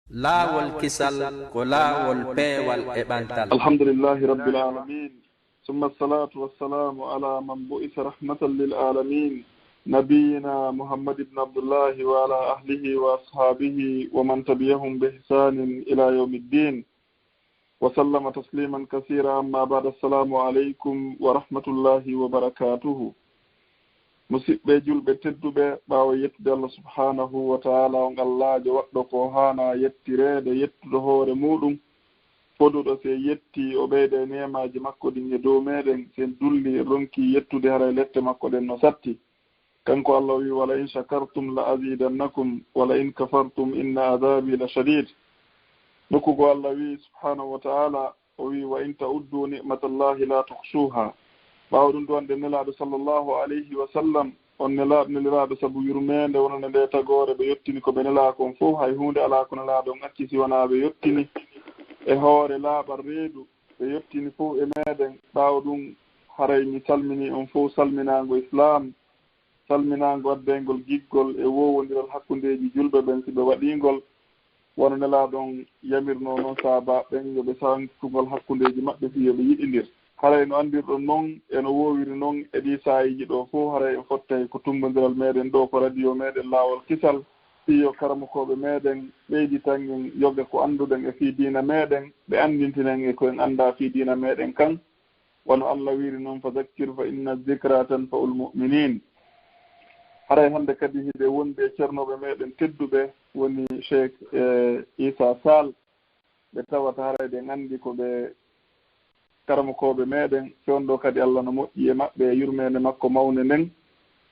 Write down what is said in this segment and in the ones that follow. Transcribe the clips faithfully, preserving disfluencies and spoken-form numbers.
Laawol kisal ko laawol peewal e ɓantal. الحمد لله رب العالمين، ثم الصلاة والسلام على من بعث رحمة للعالمين، نبينا محمد بن عبد الله، وعلى أهله وأصحابه ومن تبعهم بإحسان إلى يوم الدين، وسلم تسليما كثيرا. أما بعد، السلام عليكم ورحمة الله وبركاته. Musiɓɓe julɓe tedduɓe, ɓaawo yettude Allah subhanahu wa ta'ala, on Allaajo waɗɗo ko haana yettireede, yettuɗo hoore muuɗum, foduɗo si en yettii, o ɓeyda e neemaaji makko ɗin e dow meeɗen, si en dullii en ronkii yettude, haray lette makko ɗen no satti. Kanko Allah wi'i: "ولئن شكرتم لأزيدنكم ولئن كفرتم إن عذابي لشديد." Nokku goo Allah wi'i subhanahu wa ta'ala, o wi'i: "وإن تعدوا نعمة الله لا تحصوها." Ɓaawo ɗum duwande Nelaaɗo sallallahu alayhi wa sallam, on Nelaaɗo neliraaɗo sabu yurmeende wonande nde tagoore, ɓe yottini ko ɓe nelaa kon fow, hay huunde alaa ko Nelaaɗo on acci si wanaa ɓe yottini e hoore laaɓal reedu, ɓe yottini fow e meeɗen. Ɓaawo ɗum, haray mi salminii on fow salminaango Islaam, salminaango addayngol giggol e woowondiral hakkundeeji julɓe ɓen si ɓe waɗii ngol, wano Nelaaɗo on yamirnoo non sahaabaaɓe ɓen yo ɓe sanku ngol hakkundeeji maɓɓe fii yo ɓe yiɗindir. Haray no anndirɗon non, e no woowiri non e ɗii saa'iiji ɗoo fow, haray en fottay ko tummbondiral meeɗen ɗoo, ko radio meeɗen Laawol Kisal, fii yo karamokooɓe meeɗen ɓeyditan en yoga ko annduɗen e fii diina meeɗen, ɓe anndintina en e ko en anndaa fii diina meeɗen kan. Wano Allah wi'iri non: "فذكر فإن الذكرى تنفع المؤمنين." Haray hannde kadi hiɓe wondi e ceernooɓe meeɗen tedduɓe, woni Cheikh, eh, Issa Sall, ɓe tawata haray ɗen anndi ko ɓe karamokooɓe meeɗen, fewndo kadi Allah no moƴƴi e maɓɓe e yurmeende makko mawnde nden.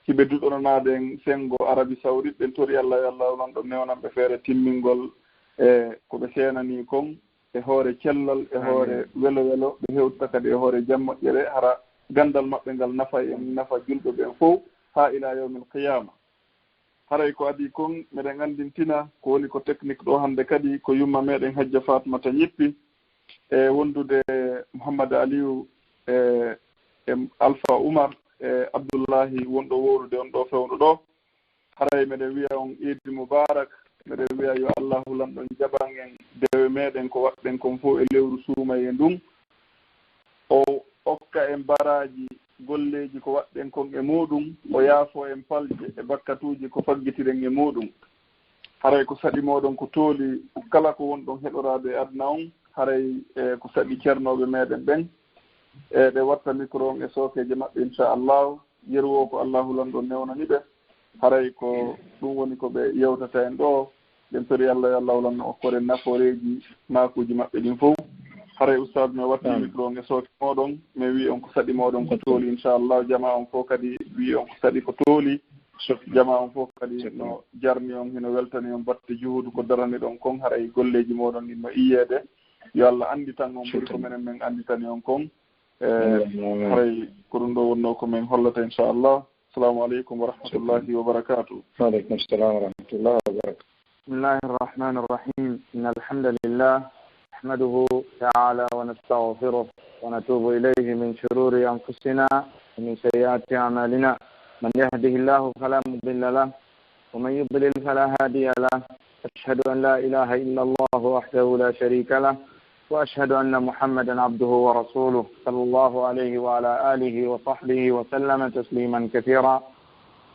Hiɓe duɗonanaade en senngo Arabie Saoudite, ɗen tori Allah yo Allah lanɗo newnan ɓe feere timmingol e ko ɓe seenanii kon. E hoore cellal, e hoore welo-welo, ɓe hewta kadi e hoore jam moƴƴere, hara ganndal maɓɓe ngal nafa en, nafa julɓe ɓen fow, haa ilaa yawmil qiyaama. Haray ko adii kon, meɗen anndintina ko woni ko technique ɗoo hannde kadi, ko yumma meɗen Hajja Fatmata Ñippi, e wondude Mouhammad Aliou, e, e Alpha Oumar, e Abdoullahi wonɗo wowlude on ɗoo fewndo ɗoo. Haray meɗen wi'a on Iidi Mubaarak, meɗen wi'a yo Allaahu lanɗo jaɓan en dewe meɗen ko waɗɗen kon fow e lewru suumayee ndun. O okka en baraaji golleeji ko waɗɗen kon e muuɗum, o yaafoo en palje e bakkatuuji ko faggitiɗen e muuɗum. Haray ko saɗi mooɗon ko tooli kala ko wonɗon heɗoraade e aduna on, haray, e, ko saɗi ceernooɓe meɗen ɓen. E, ɓe watta micro on e sookeeje maɓɓe, inchallahu. Yeru o ko Allaahu lanɗo newnani ɓe. Haray ko ɗum woni ko ɓe yewtata en ɗoo. Ɗen tori Allah yo Allaahu lanɗo okkoren nafooreeji maakuuji maɓɓe ɗin fow. Haray ustaadu, mi watti micro on e sooke mooɗon, mi wi'i on ko saɗi mooɗon ko tooli, inchallahu. Jamaa on fow kadi wi'i on ko saɗi ko tooli. Jamaa on fow kadi no jarni on, hino weltani on batte juhuudu ko daraniɗon kon. Haray golleeji mooɗon ɗin no iyeede. Yo Allah annditan on ɓuri ko menen men annditani on kon. E, haray ko ɗum ɗoo wonnoo ko men hollata, inchallah. Assalamu aleykum wa rahmatullahi wa barakatuh. وعليكم السلام ورحمة الله وبركاته. بسم الله الرحمن الرحيم. إن الحمد لله نحمده تعالى ونستغفره ونتوب إليه من شرور أنفسنا ومن سيئات أعمالنا. من يهده الله فلا مضل له ومن يضلل فلا هادي له. أشهد أن لا إله إلا الله وحده لا شريك له وأشهد أن محمدا عبده ورسوله صلى الله عليه وعلى آله وصحبه وسلم تسليما كثيرا.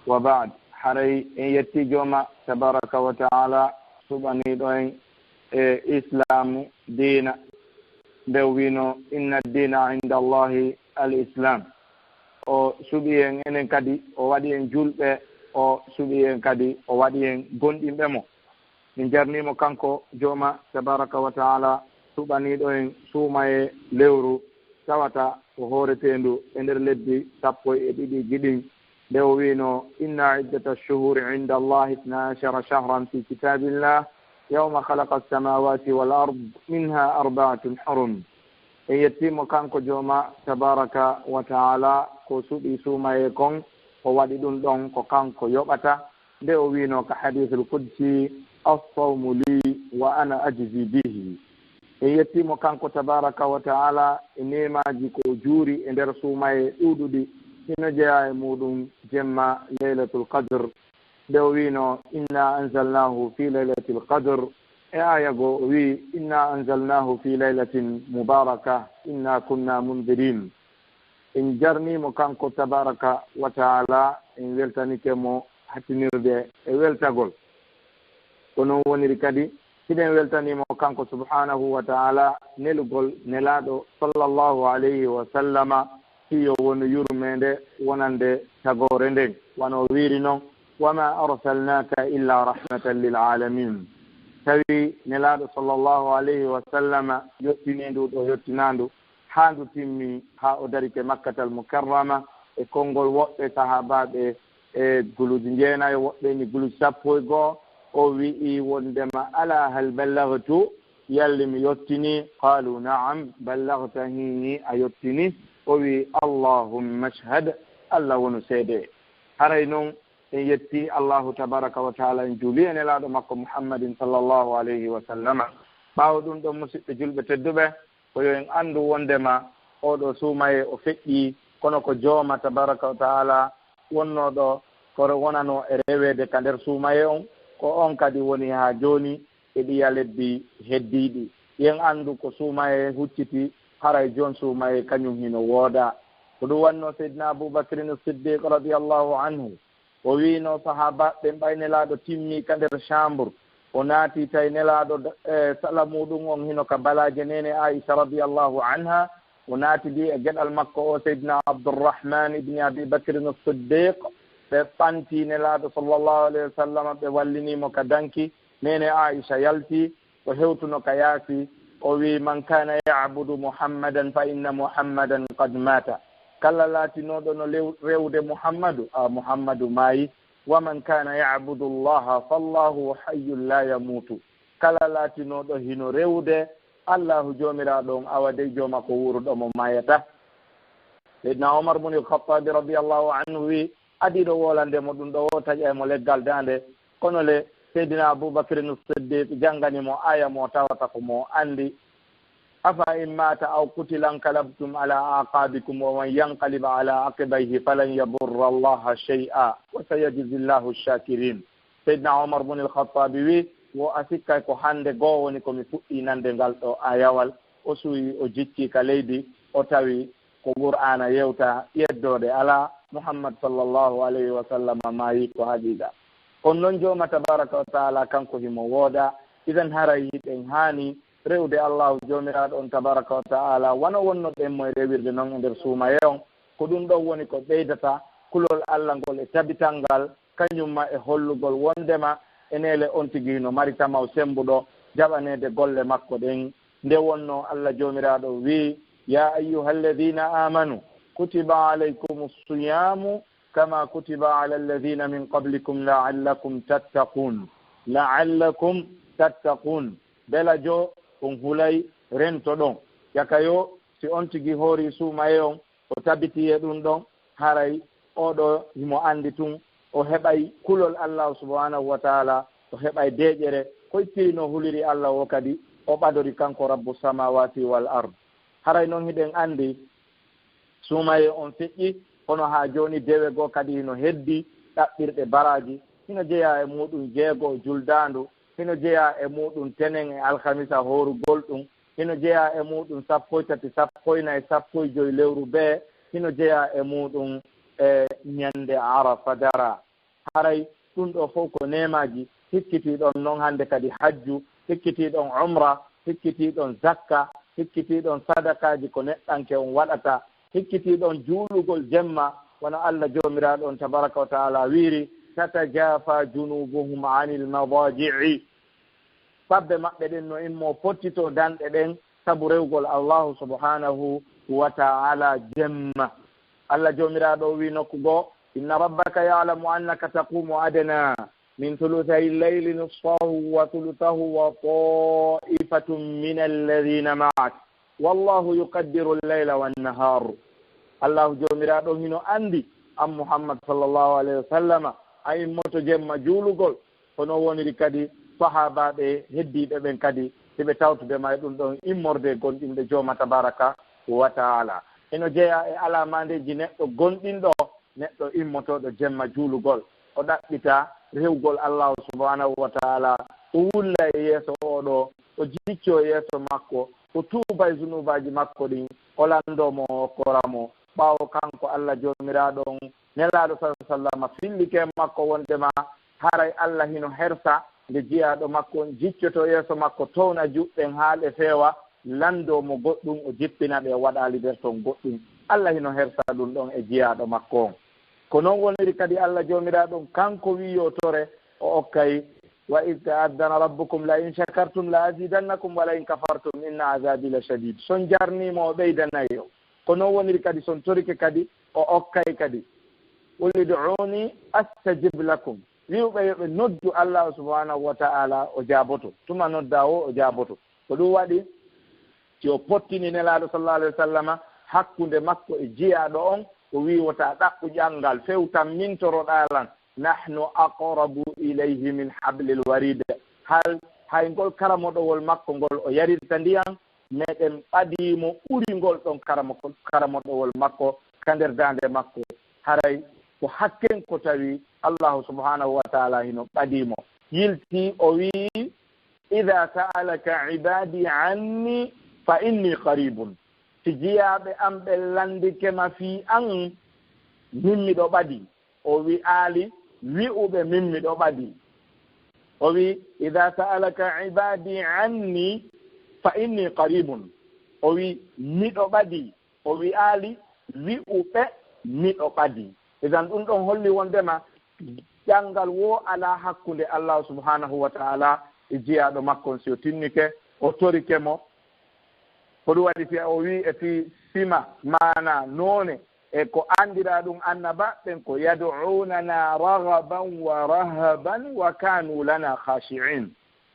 وبعد. Haray en yetti jooma tabaraka wa ta'ala suɓaniiɗo en e islaamu diina, nde o wiino: "Inna diina inda Allahi al islam." O suɓi en enen kadi, o waɗi en julɓe, o suɓi en kadi, o waɗi en gomɗinɓe mo. Min jarnii mo kanko jooma tabaraka wa ta'ala suɓaniiɗo en suumayee lewru tawata ko hooreteendu e nder lebbi sappo e ɗiɗi giɗin, nde o wiino: "Inna iddata ash-shuhuri inda Allahi ithna ashara shahran fi kitabillah yawma khalaqa as-samawati wal ard minha arba'atun hurum." En yettii mo kanko jooma tabaraka wa ta'ala ko suɓi suumayee kon, o waɗi ɗum ɗon ko kanko yoɓata, nde o wiino ka hadiisul qudsi: "As-sawmu li wa ana ajzi bihi." En yettii mo kanko tabaraka wa ta'ala e neemaaji ko o juuri e nder suumayee ɗuuɗuɗi, hino jeyaa e muuɗum jemma Laylatul Qadr, nde o wiino: "Inna anzalnahu fi laylatil qadr, E aaya goo o wi'i, "Inna anzalnahu fi laylatin mubaraka, inna kunna mundirin." En jarnii mo kanko tabaraka wa taala, en weltanike mo hattinirde e weltagol. Ko noon woniri kadi, hiɗen weltanii mo kanko subhanahu wa taala nelugol nelaaɗo sallallahu alayhi wa sallama, fii yo wonu yurmeende wonande tagoore nden. Wano o wiiri non, "Wa ma arsalnaka illa rahmatan lil alamin." Tawi nelaaɗo sallallahu alayhi wa sallama yottinii ndu ɗo yottinaa ndu, haa ndu timmi, haa o darike Makkatal Mukarrama e konngol woɓɓe sahaabaaɓe e guluuji jeenayo, woɓɓe ni guluuji sappo e goo. O wi'i wondema, "Ala hal ballagtu? Yalli mi yottinii?" Qaalu, "Na'am, ballagta, hiini a yottinii." O wi'i, "Allahumma shhad, Allah wonu seede." Haray non en yetti Allahu tabaraka wa taala, en juuli e nelaaɗo makko Muhammadin sallallahu alayhi wa sallama. Ɓaawo ɗum ɗon, musiɓɓe julɓe tedduɓe, ko yo en anndu wondema oo ɗoo suumayee o feƴƴii, kono ko Jooma tabaraka wa taala wonnooɗo ko wonanoo e reweede ka nder suumayee on, ko on kadi woni haa jooni e ɗiya lebbi heddiiɗi. Yo en anndu ko suumayee hucciti, haray joon suumayee kañum hino woodaa. Ko ɗum wannoo Seydina Abubakrin Siddiq radiyallahu anhu, o wi'ino sahaabaaɓe ɓen, ɓay nelaaɗo timmii ka nder chambre, o naati, tawi nelaaɗo, e, sala muuɗum on hino ka balaaje neene Aisha radiyallahu anha, o naatidi e geɗal makko o Seydina Abdurrahman ibni Abi Bakrin Siddiq, ɓe ɓanti nelaaɗo sallallahu alayhi wa sallam, ɓe wallinii mo ka danki, neene Aisha yalti, o hewtuno ka yaasi, o wi'i, "Man kana ya'budu Muhammadan fa inna Muhammadan qad mata." Kala laatinooɗo no lew-, rewde Muhammadu, a Muhammadu maayi. "Wa man kana ya'budu Allaha fallahu hayyun la yamutu." Kala laatinooɗo hino rewde Allahu Joomiraaɗo on, awa dey Jooma ko wuuruɗo mo maayata. Seydina Omar bun al-Khattabi radiyallahu anhu wi'i, adiiɗo wolande mo ɗum ɗo o taƴa e mo leggal daande. Kono le, Seydina Abubakrin Siddiq janngani mo aaya mo tawata ko mo anndi. "Afa in mata aw qutila inqalabtum ala aqabikum wa man yanqalib ala aqibayhi falan yadurra Allaha shay'a wa sayajzi Allahu shakirin." Seydina Omar bun al-Khattabi wi, wo a sikkay ko hannde goo woni ko mi fuɗɗii nande ngal ɗo aayawal. O suuyi, o jiccii ka leydi, o tawi ko Qur'aana yewta, yeddoode alaa, Muhammad sallallahu alayhi wa sallam maayi ko haqiiqa. Kono non Jooma tabaraka wa taala kanko himo wooda. Idan haray hiɗen haani rewde Allahu Joomiraaɗo on tabaraka wa taala, wano wonnoɗen mo e rewirde non e nder suumayee on. Ko ɗum ɗon woni ko ɓeydata kulol Allah ngol e tabital ngal, kañum ma e hollugol wondema e neele on tigi hino mari tamaw sembuɗo jaɓaneede golle makko ɗen. Nde wonnoo Allah Joomiraaɗo wi'i, "Ya ayyuhalladhina amanu, kutiba alaykumus siyamu kama kutiba ala alladhina min qablikum la'allakum tattaqun." La'allakum tattaqun. Bela jo on hulay rento ɗon. Yaka yo, si on tigi hoori suumayee on, o tabiti e ɗum ɗon, haray oo ɗoo himo anndi tun, o heɓay kulol Allahu subhanahu wa taala, o heɓay deeƴere, ko ittiri no huliri Allah o kadi, o ɓadori kanko Rabbu samawati wal ard. Haray non hiɗen anndi suumayee on feƴƴi, kono haa jooni dewe goo kadi hino heddi ɗaɓɓirɗe baraaji, hino jeyaa e muuɗum jeego juldaandu, hino jeyaa e muuɗum tenen e alhamisa hoorugol ɗum, hino jeyaa e muuɗum sappo e tati, sappo e nayi, sappo e joy lewru bee, hino jeyaa e muuɗum e ñande Arafa dara. Haray ɗum ɗoo fow ko neemaaji, hikkitiiɗon non hannde kadi hajju, hikkitiiɗon umra, hikkitiiɗon zakka, hikkitiiɗon sadakaaji ko neɗɗanke on waɗata, hikkitiiɗon juulugol jemma, wano Allah Joomiraaɗo on tabaraka wa taala wiiri, "Tatajafa junubuhum anil madaji'i." Fabbe maɓɓe ɗen no immoo pottitoo danɗe ɗen sabu rewgol Allahu subhanahu wa taala jemma. Allah Joomiraaɗo o wi'i nokku goo, "Inna rabbaka ya'lamu annaka taqumu adna min thuluthay al-layli nisfahu wa thuluthahu wa ta'ifatun min alladhina ma'ak. Wallahu yuqaddiru al-layla wan-nahar." Allahu Joomiraaɗo hino anndi, an Muhammad sallallahu alayhi wa sallama, a immoto jemma juulugol. Hono woniri kadi sahaabaaɓe heddiiɓe ɓen kadi, hiɓe tawtude ma e ɗum ɗon immorde gonɗinde Jooma tabaraka wa taala. Hino jeyaa e alaamandeeji neɗɗo gonɗinɗo, neɗɗo immotooɗo jemma juulugol, o ɗaɓɓita rewgol Allahu subhanahu wa taala o wulla e yeeso oo ɗoo, o jiccoo yeeso makko, o tuuba e zunuubaaji makko ɗin, o lanndoo mo, o okkora mo. Ɓaawo kanko Allah Joomiraaɗo on, Nelaaɗo sallallaahu alayhi wa sallam fillike e makko wonndema haray Allah hino hersa nde jiyaaɗo makko on jiccoto yeeso makko, towna juuɗe ɗen haa ɗe feewa, lanndoo mo goɗɗum, o jippina ɗe, o waɗa liberté on goɗɗum. Allah hino hersa ɗum ɗon e jiyaaɗo makko on. Ko non woniri kadi Allah Joomiraaɗo on, kanko wi'i yo tore, o okkay, "Wa iz ta'azzana rabbukum la in shakartum la azidannakum wa la in kafartum inna azabi la shadid." Son jarnii mo, o ɓeydanay on. Ko non woniri kadi, son torike kadi, o okkay kadi. "Qul ud'uni astajib lakum." Wi'u ɓe yo ɓe noddu Allah subhanahu wa ta'ala, o jaaboto. Tuma nodda o, o jaaboto. Ko ɗum waɗi, si o pottini Nelaaɗo sallallahu alayhi wa sallama hakkunde makko e jiyaaɗo on, o wi'i, "Wota ɗaɓɓu ƴanngal, few tan mintoroɗaa lan. Nahnu aqrabu ilayhi min hablil warid." Hal hay ngol karamoɗowol makko ngol o yarirta ndiyan, meɗen ɓadii mo ɓuri ngol ɗon karamo-, karamoɗowol makko ka nder daande makko. Haray ko hakken ko tawi Allahu subhanahu wa ta'ala hino ɓadii mo. Yilti o wi'i, "Idha sa'alaka ibadi anni fa inni qaribun." Si jiyaaɓe am ɓe lanndike ma fii an, min miɗo ɓadii. O wi'aali, "Wi'u ɓe min miɗo ɓadii." O wi'i, "Idha sa'alaka ibadi anni fa inni qaribun." O wi'i, "Miɗo ɓadii." O wi'aali, "Wi'u ɓe miɗo ɓadii." Idan ɗum ɗon holli wonndema ƴanngal woo alaa hakkunde Allah subhanahu wa ta'ala e jiyaaɗo makko on. Si o tinnike, o torike mo, ko ɗum waɗi si o wi'i e fii sima, maana, noone, e ko anndiraa ɗum annabaaɓe ɓen ko, "Yad'unana raghaban wa rahaban wa kanu lana khashi'in."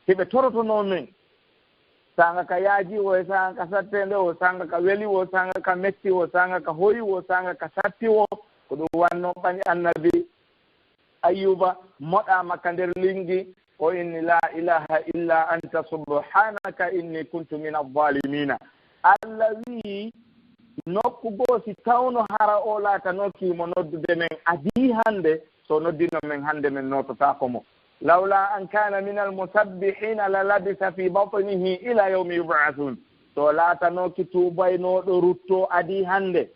Hiɓe torotonoo men, saanga ka yaaji o, e saanga ka satteende o, saanga ka weli o, saanga ka metti o, saanga ka hoyi o, saanga ka satti o. Ko ɗum wannoo ɓay annabi Ayyuba moɗaama ka nder linngi, o inni, "La ilaha illa anta subhanaka inni kuntu min adh-dhalimina." Allah wi'i, nokku goo si tawno hara o laatanooki mo noddude men adii hannde, so noddino men hannde men noototaako mo. "Lawla an kana min al-musabbihina la labisa fi batnihi ila yawmi yub'athun." So laatanooki tuubaynooɗo ruttoo adii hannde,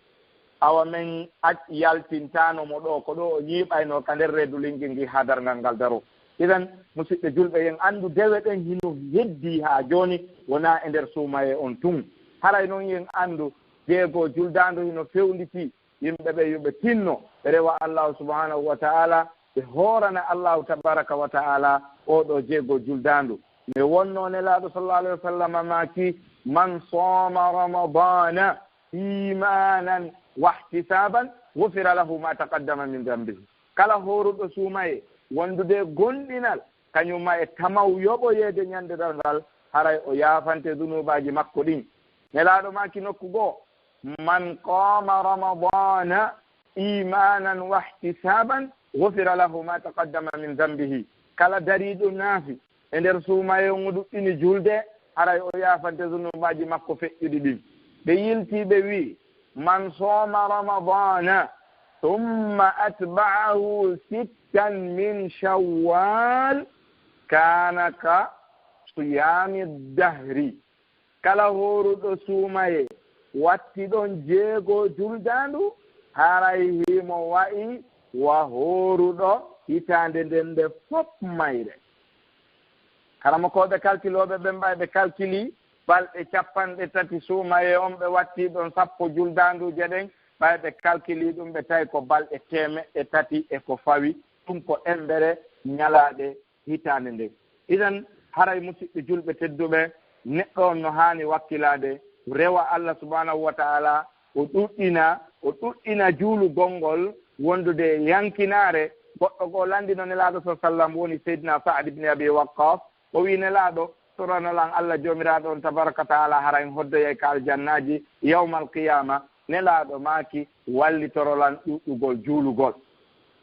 awa men ac-, yaltintaano mo ɗoo, ko ɗoo o ñiiɓaynoo ka nder reedu linngi ngi haa darngal ngal daroo. Idan, musiɓɓe julɓe, yen anndu dewe ɗen hino heddii haa jooni, wonaa e nder suumayee on tun. Haray non yen anndu jeego juldaandu hino fewnditii yimɓe ɓe yo ɓe tinno, ɓe rewa Allahu subhanahu wa ta'ala, ɓe hoorana Allahu tabaraka wa ta'ala oo ɗoo jeego juldaandu. Nde wonnoo Nelaaɗo sallallahu alayhi wa sallam maaki, "Man sama ramadana imanan wahtisaban, ghufira lahu ma taqaddama min dhanbihi." Kala hooruɗo suumayee wondude gomɗinal, kañum ma e tamaw yoɓoyeede ñande darngal, haray o yaafante dunuubaaji makko ɗin. Nelaaɗo maaki nokku goo, "Man qama ramadana imanan wahtisaban, ghufira lahu ma taqaddama min dhanbihi." Kala dariiɗo naafi e nder suumayee, o ɗuɗɗini julde, haray o yaafante zunuubaaji makko feƴƴuɗi ɗin. Ɓe yilti ɓe wi'i, "Man sama ramadana thumma atba'ahu sittan min shawwal kana ka siyami dahri." Kala hooruɗo suumayee, watti ɗon jeego juldaandu, haray himo wa'i wa hooruɗo hitaande nden nde fof mayre. Karamokooɓe kalkilooɓe ɓen, ɓay ɓe kalkili balɗe capanɗe tati suumayee on, ɓe watti ɗon sappo juldaanduuje ɗen, ɓay ɓe kalkili ɗum, ɓe tawi ko balɗe teemeɗɗe tati e ko fawi. Ɗum ko embere ñalaaɗe hitaande nden. Idan, haray musiɓɓe julɓe tedduɓe, neɗɗo on no haani wakkilaade, rewa Allah subhanahu wa ta'ala, o ɗuɗɗina, o ɗuɗɗina juulugol ngol wondude e yankinaare. Goɗɗo goo lanndino Nelaaɗo sa sallam woni Seydina Sa'ad ibn Abi Waqqas. O wi'i, "Nelaaɗo, torano lan Allah Joomiraaɗo on tabaraka ta'ala, hara en hoddoyay ka aljannaaji yawmal qiyaama." Nelaaɗo maaki, "Wallitoro lan ɗuɗɗugol juulugol."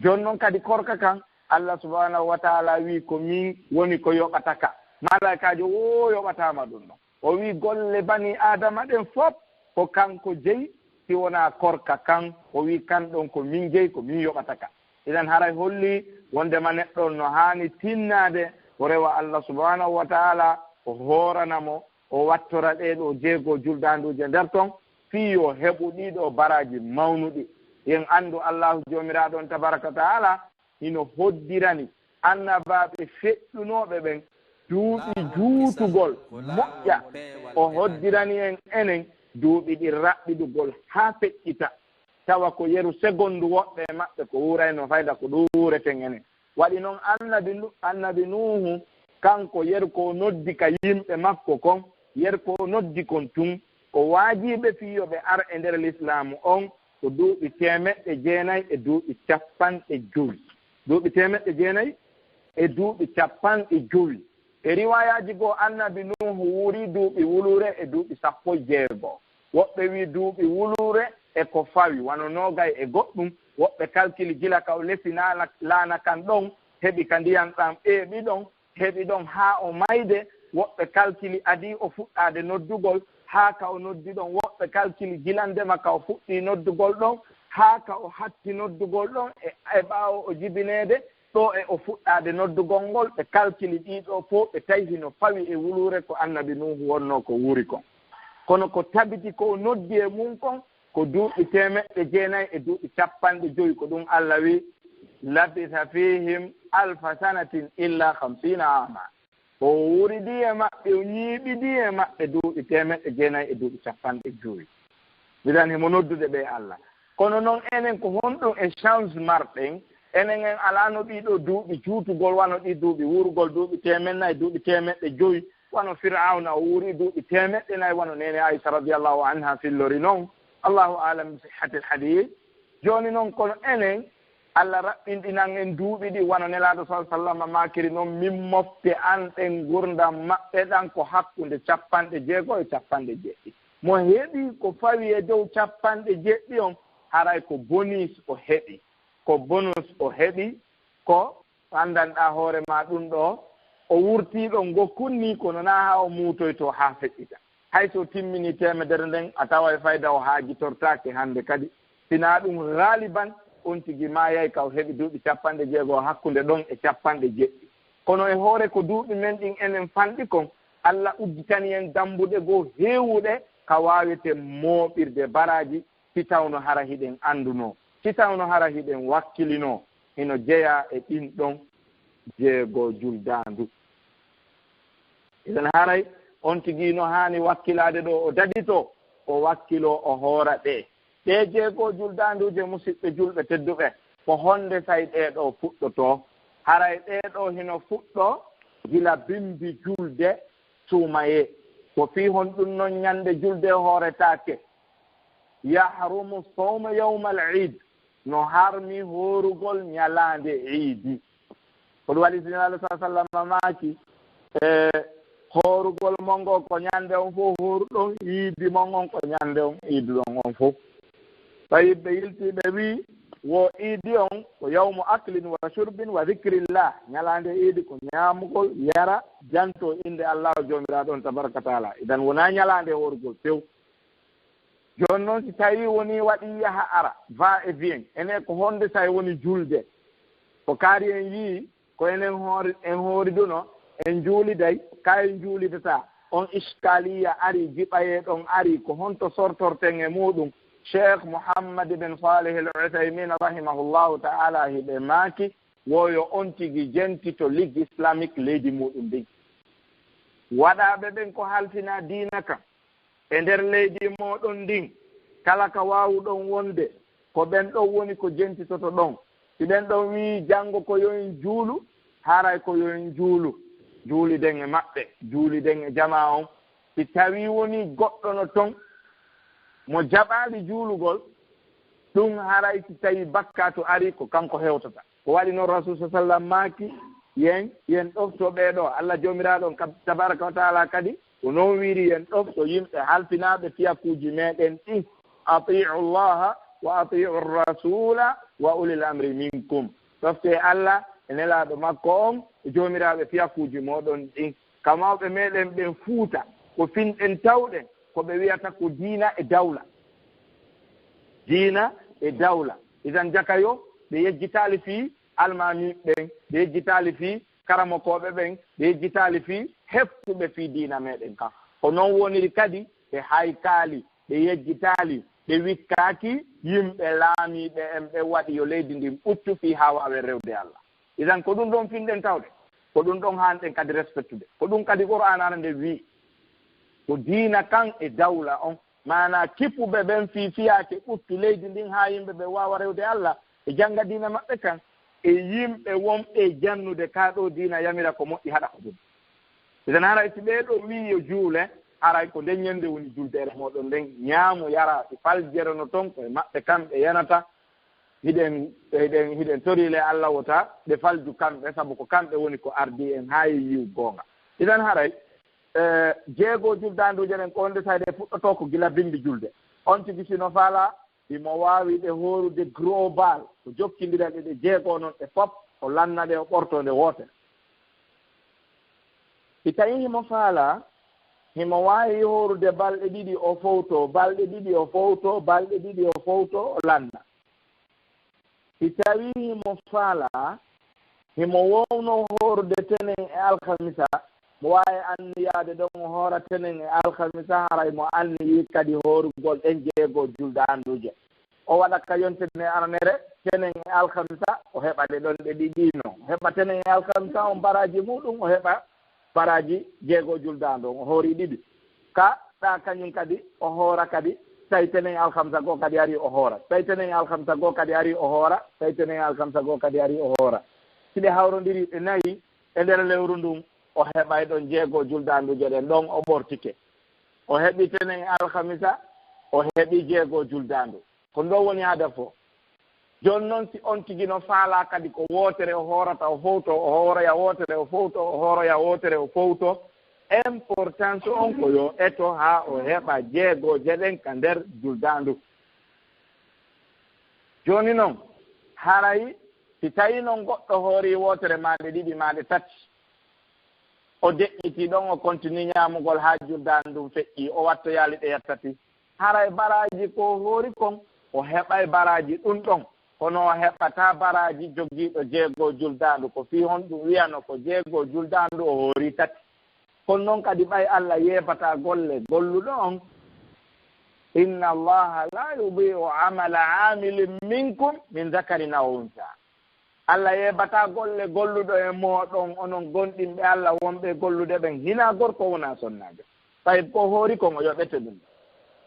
Jooni non kadi korka kan, Allah subhanahu wa ta'ala wi'i ko min woni ko yoɓata ka. Malaa'ikaajo woo yoɓataama ɗum non. O wi'i golle bani Aadama ɗen fof ko kanko jeyi, si wonaa korka kan, o wi'i kan ɗon ko min jeyi, ko min yoɓata ka. Idan haray holli wondema neɗɗo on no haani tinnaade ko rewa Allah subhanahu wa ta'ala o hoorana mo, o wattora ɗee ɗoo jeego juldaanduuje nder ton, fii yo heɓu ɗii ɗoo baraaji mawnuɗi. Yen anndu Allahu Joomiraaɗo on tabaraka wa ta'ala hino hoddirani annabaaɓe feƴƴunooɓe ɓen duuɓi juutugol moƴƴa. O hoddirani en enen duuɓi ɗi raɓɓiɗugol haa feƴƴita. Tawa ko yeru segondu woɓɓe e maɓɓe ko wuurayno fayda ko ɗuureten enen. Waɗi non annabi Nu-, annabi Nuuhu, kanko yeru ko o noddi ka yimɓe makko kon, yeru ko o noddi kon tun, ko waajiɓe fii yo ɓe ar e nder lislaamu on, ko duuɓi teemeɗɗe jeenay e duuɓi cappanɗe jowi. Duuɓi teemeɗɗe jeenay e duuɓi cappanɗe jowi. E riwaayaaji goo, annabi Nuuhu wuuri duuɓi wuluure e duuɓi sappo e jeego. Woɓɓe wi'i duuɓi wuluure e ko fawi, wano noogay e goɗɗum. Woɓɓe kalkili gila ka o lesi naana-, laana kan ɗon, heɓi ka ndiyan ɗan ɓeeɓi ɗon, heɓi ɗon haa o mayde. Woɓɓe kalkili adii o fuɗɗaade noddugol, haa ka o noddi ɗon. Woɓɓe kalkili gilandema ka o fuɗɗii noddugol ɗon, haa ka o hatti noddugol ɗon, e, e ɓaawo o jibineede, ɗoo e o fuɗɗaade noddugol ngol, ɓe kalkili ɗii ɗoo fow, ɓe tawi hino fawi e wuluure ko annabi Nuuhu wonnoo ko wuuri kon. Kono ko tabiti ko o noddi e mun kon, ko duuɓi teemeɗɗe jeenay e duuɓi cappanɗe jowi, ko ɗum Allah wi'i, "Labisa fihim alfa sanatin illa khamsina ama." O wuuridi e maɓɓe, o ñiiɓidi e maɓɓe duuɓi teemeɗɗe jeenay e duuɓi cappanɗe jowi. Miɗen himo noddude ɓe Allah. Kono non enen ko honɗum e chance marɗen? Enen en alaa no ɗii ɗoo duuɓi juutugol, wano ɗii duuɓi wuurugol, duuɓi teemeɗɗe nay, duuɓi teemeɗɗe jowi, wano Fir'awna o wuuri duuɓi teemeɗɗe nay, wano Neene Aisha radiyallahu anha fillori non. Allahu a'lam bi sihhatil hadith. Jooni non, kono enen, Allah raɓɓinɗinan en duuɓi ɗi, wano Nelaaɗo sallallahu alaihi wasallam maakiri non, "Min mofte an ɗen ngurndan maɓɓe ɗan ko hakkunde cappanɗe jeego e cappanɗe jeɗɗi." Mo heɓi ko fawi e dow cappanɗe jeɗɗi on, haray ko bonus o heɓi. Ko bonus o heɓi, ko anndanɗaa hoore maa ɗum ɗoo, o wurtii ɗo ngokkun nii, kono naa haa o muutoytoo haa feƴƴita. Hay so timminii teemedere nden, a taway fayda o haajitortaake hannde kadi. Sinaa ɗum, gaaliban, on tigi maayay ka o heɓi duuɓi cappanɗe jeego hakkunde ɗon e cappanɗe jeɗɗi. Kono e hoore ko duuɓi men ɗin enen fanɗi kon, Alla udditani en dambuɗe goo heewuɗe ka waaweten mooɓirde baraaji, si tawno hara hiɗen anndunoo, si tawno hara hiɗen wakkilinoo, hino jeyaa e ɗin ɗon jeego juldaandu. Idan haray on tigi no haani wakkilaade ɗo, o daditoo, o wakkiloo, o hoora ɗe. Ɗee jeego juldaanduuje, musiɓɓe julɓe tedduɓe, ko honde say ɗee ɗoo fuɗɗotoo? Haray ɗee ɗoo hino fuɗɗoo gila bimbi julde suumayee. Ko fii honɗun non ñande julde hooretaake? Yahrumu sawmu yawmal iid, no harmi hoorugol ñalaande iidi. Ko ɗum waɗi si Nelaaɗo sallallaahu alayhi wa sallam maaki, e, hoorugol mon ngol ko ñande on fof hooruɗon, iidi mon on ko ñande on iiduɗon on fof. Tawi ɓe yilti ɓe wi, wo iidi on ko yawmu aklin wa shurbin wa zikrillah, ñalaande iidi ko ñaamugol, yara, janto innde Allaahu Joomiraaɗo on tabaraka taala. Idan wonaa ñalaande hoorugol few. Jooni noon, si tawii wonii waɗii yaha ara, va et vient, enen ko honde say woni julde? Ko kaari en yii, ko enen hoori, en hooriduno, en juuliday, ka en juulidataa. On iskaliya ari, jiɓayee ɗon ari, ko honto sortorten e muuɗum? Cheikh Mouhammad ibn Salih al Uthaymin rahimahullahu ta'ala hiɓe maaki, wo yo on tigi jentito Ligue Islamique leydi muuɗum ndin. Waɗaaɓe ɓen ko halfinaa diina kan e nder leydi mooɗon ndin, kala ka waawuɗon wonde, ko ɓen ɗon woni ko jentitotoɗon. Si ɓen ɗon wi'i janngo ko yo en juulu, haray ko yo en juulu. Juuliden e maɓɓe, juuliden e jamaa on. Si tawii wonii goɗɗo no ton mo jaɓaali juulugol, ɗum haray si tawii bakkaatu arii, ko kanko hewtata. Ko waɗi noon Rasuul sa sallam maaki, yen, yen ɗofto ɓee ɗoo. Alla Joomiraaɗo on kab-, tabaaraka wa ta'aala kadi, ko noon wiiri yen ɗofto yimɓe halfinaaɓe fiyakuuji meeɗen ɗin. "Atii'u Llaaha wa atii'u Rasuula wa ulil amri minkum." Ɗoftee Alla e Nelaaɗo makko on e joomiraaɓe fiyakuuji mooɗon ɗin. Ka mawɓe meeɗen ɓen Fuuta, ko finɗen tawɗen, ko ɓe wi'ata ko diina e dawla. Diina e dawla. Idan jaka yo ɓe yejjitaali fii almaami ɓen, ɓe yejjitaali fii karamokooɓe ɓen, ɓe yejjitaali fii heftuɓe fii diina meɗen kan. Ko non woniri kadi ɓe haykaali, ɓe yejjitaali, ɓe wikkaaki yimɓe laamiiɓe en ɓe waɗi yo leydi ndin ɓuttu fii haa waawen rewde Alla. Idan ko ɗun ɗon finɗen tawde, ko ɗun ɗon haanɗen kadi respectude. Ko ɗun kadi Qur'aana nde wi'i. Ko diina kan e dawla on, maanaa kippuɓe ɓen fii fiyaake ɓuttu leydi ndin haa yimɓe ɓe waawa rewde Alla e jannga diina maɓɓe kan, e yimɓe wonɓe e jannude kaa ɗoo diina yamira ko moƴƴi haɗa ko boni. Idan haray si ɓee ɗoo wi'i yo juule, haray ko nden ñannde woni juldeere mooɗon nden, ñaamu yara si faljere no ton, ko e maɓɓe kamɓe yanata, hiɗen, hiɗen, hiɗen torii le Alla wota ɓe falju kamɓe, sabu ko kamɓe woni ko ardii en haa e yi'u goonga. Idan haray, eh, jeego juldaanduuje ɗen ko wonde sayde fuɗɗotoo ko gila bimbi julde. On tigi si no faalaa, himo waawi ɗe hoorude global, o jokkindira ɗe ɗe jeego non ɗe fof, o lanna ɗe, o ɓortoo nde wootere. Si tawii himo faalaa, himo waawi hoorude balɗe ɗiɗi o fowtoo, balɗe ɗiɗi o fowtoo, balɗe ɗiɗi o fowtoo, o lanna. Si tawii himo faalaa, himo woownoo hoorude tenen e alkamisa, mo waawi anniyaade ɗon o hoora tenen e alkamisa, haray mo anniyii kadi hoorugol ɗen jeego juldaanduuje. O waɗa ka yontere aranere, tenen e alkamisa, o heɓa ɗe ɗon ɗe ɗiɗi non. O heɓa tenen e alkamisa on baraaji muuɗum, o heɓa baraaji jeego juldaandu on, o hoori ɗiɗi. Ka ɗa kañum kadi, o hoora kadi, tawi tenen alkamisa goo kadi ari, o hoora. Tawi tenen alkamisa goo kadi ari, o hoora. Tawi tenen alkamisa goo kadi ari, o hoora. Si ɓe hawrondiri ɓe nayi e nder lewru ndun, o heɓay ɗon jeego juldaanduuje ɗen, ɗon o ɓortike. O heɓi tenen alkamisa, o heɓi jeego juldaandu. Ko ndo woni hadafo. Jooni non, si on tigi no faalaa kadi ko wootere o hoorata, o fowto, o hooroya wootere, o fowto, o hooroya wootere, o fowto, importance on ko yo eto haa o heɓa jeegooje ɗen ka nder juldaandu. Jooni non, haray si tawii non goɗɗo hoorii wootere maa ɗe ɗiɗi maa ɗe tati, o deƴƴitii ɗon, o continue ñaamugol haa juldaandu ndun feƴƴii, o wattoyaali ɗe yattati. Haray baraaji ko hoori kon, o heɓay baraaji ɗun ɗon, kono o heɓataa baraaji jogiiɗo jeego juldaandu. Ko fii honɗun wi'ano ko jeego juldaandu o hoori tati? Kono non kadi ɓay Alla yeebataa golle golluɗo on, inna Allaha la yudi'u amala amilin minkum min dhakarin aw untha. Alla yeebataa golle golluɗo e mooɗon, onon gomɗinɓe Alla wonɓe e gollude ɓen, hinaa gorko wonaa sonnaajo. Tawi ko hoori kon o yoɓete ɗun.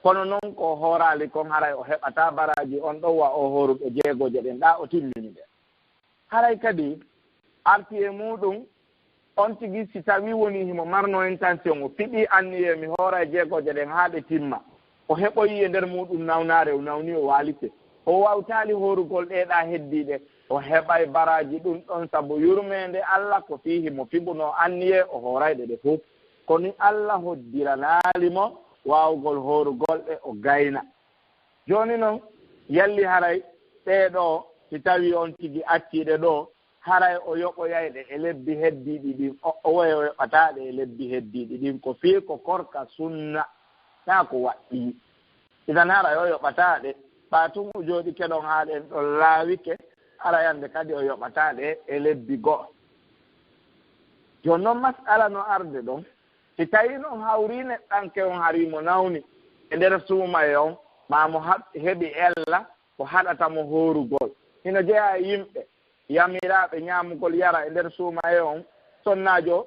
Kono non ko hooraali kon haray o heɓataa baraaji on ɗon wa o hooruɓe jeegooje ɗen ɗa o timmini ɗe. Haray kadi arti e muuɗum on tigi si tawii wonii himo marnoo intention o fiɓii anniyee mi hoora e jeegooje ɗen haa ɗe timma. O heɓoyii e nder muuɗum nawnaare o nawni o waalike. O wawtaali hoorugol ɗee ɗa heddiiɗe. O heɓay baraaji ɗun ɗon sabu yurmeende Alla ko fii himo fiɓunoo anniyee o hoorayɗe ɗe fow. Ko ni Alla hoddiranaali mo waawugol hoorugol ɗe o gayna. Jooni non, yalli haray ɗee ɗoo, si tawii on tigi accii ɗe ɗoo, haray o yoɓoyay ɗe e lebbi heddiiɗi ɗin, o, o woye o yoɓataa ɗe e lebbi heddiiɗi ɗin, ko fii ko korka sunna, naa ko waɗɗii. Idan haray o yoɓataa ɗe, ɓaa tun o jooɗike ɗon haa ɗen ɗon laawike, haray hannde kadi o yoɓataa ɗe e lebbi go'o. Jooni non mas'ala no arde ɗon, si tawii non hawrii neɗɗanke on hari mo nawni e nder suumaye on, maa mo haɓ-, heɓi ella ko haɗata mo hoorugol. Hino jeyaa e yimɓe yamiraaɓe ñaamugol yara e nder suumaye on, sonnaajo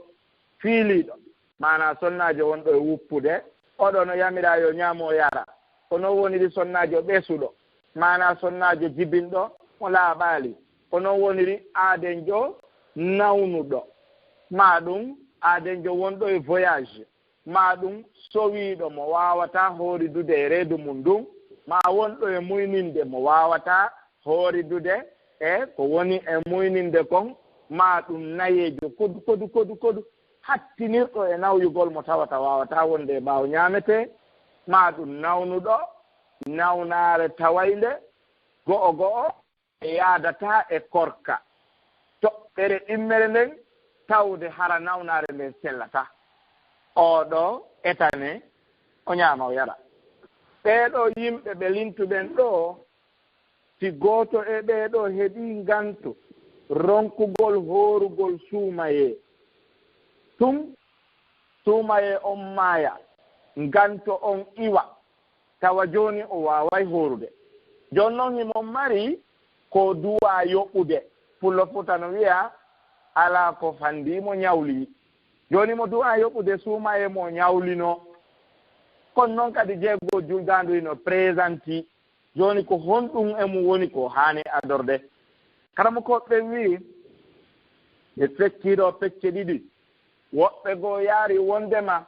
fiiliiɗo, maanaa sonnaajo wonɗo e wuppude, oɗo no yamiraa yo ñaamo yara. Ko non woniri sonnaajo ɓesuɗo, maanaa sonnaajo jibinɗo mo laaɓaali. Ko non woniri aadenjo nawnuɗo, maa ɗum aadenjo wonɗo e voyage, maa ɗum sowiiɗo mo waawataa hooridude e reedu mum ndun, maa wonɗo e muyninde mo waawataa hooridude e ko woni e muyninde kon, maa ɗum nayeejo kodu, kodu, kodu, kodu, hattinirɗo e nawyugol mo tawata waawataa wonde e ɓaawo ñaametee, maa ɗum nawnuɗo nawnaare tawaynde go'o go'o, e yaadataa e korka. Toɓɓere ɗimmere nden, tawde hara nawnaare nden sellataa. Oo ɗoo etane, o ñaama, o yara. Ɓee ɗoo yimɓe ɓe lintuɗen ɗoo, si gooto e ɓee ɗoo heɓii ngantu, ronkugol hoorugol suumayee. Tun suumayee on maaya, nganto on iwa, tawa jooni o waaway hoorude. Jooni non himo mari ko duwaa yoɓude. Pullo Fuuta no wi'a, alaa ko fandii mo ɲawlii. Jooni mo duwaa yoɓude suumayee mo ɲawlinoo. Kono non kadi jeegoo juldaandu hino présenti. Jooni ko honɗun e mun woni ko haani adorde? Karamokooɓe ɓen wi'i, ɓe feccii ɗoo pecce ɗiɗi. Woɓɓe goo yaari wondema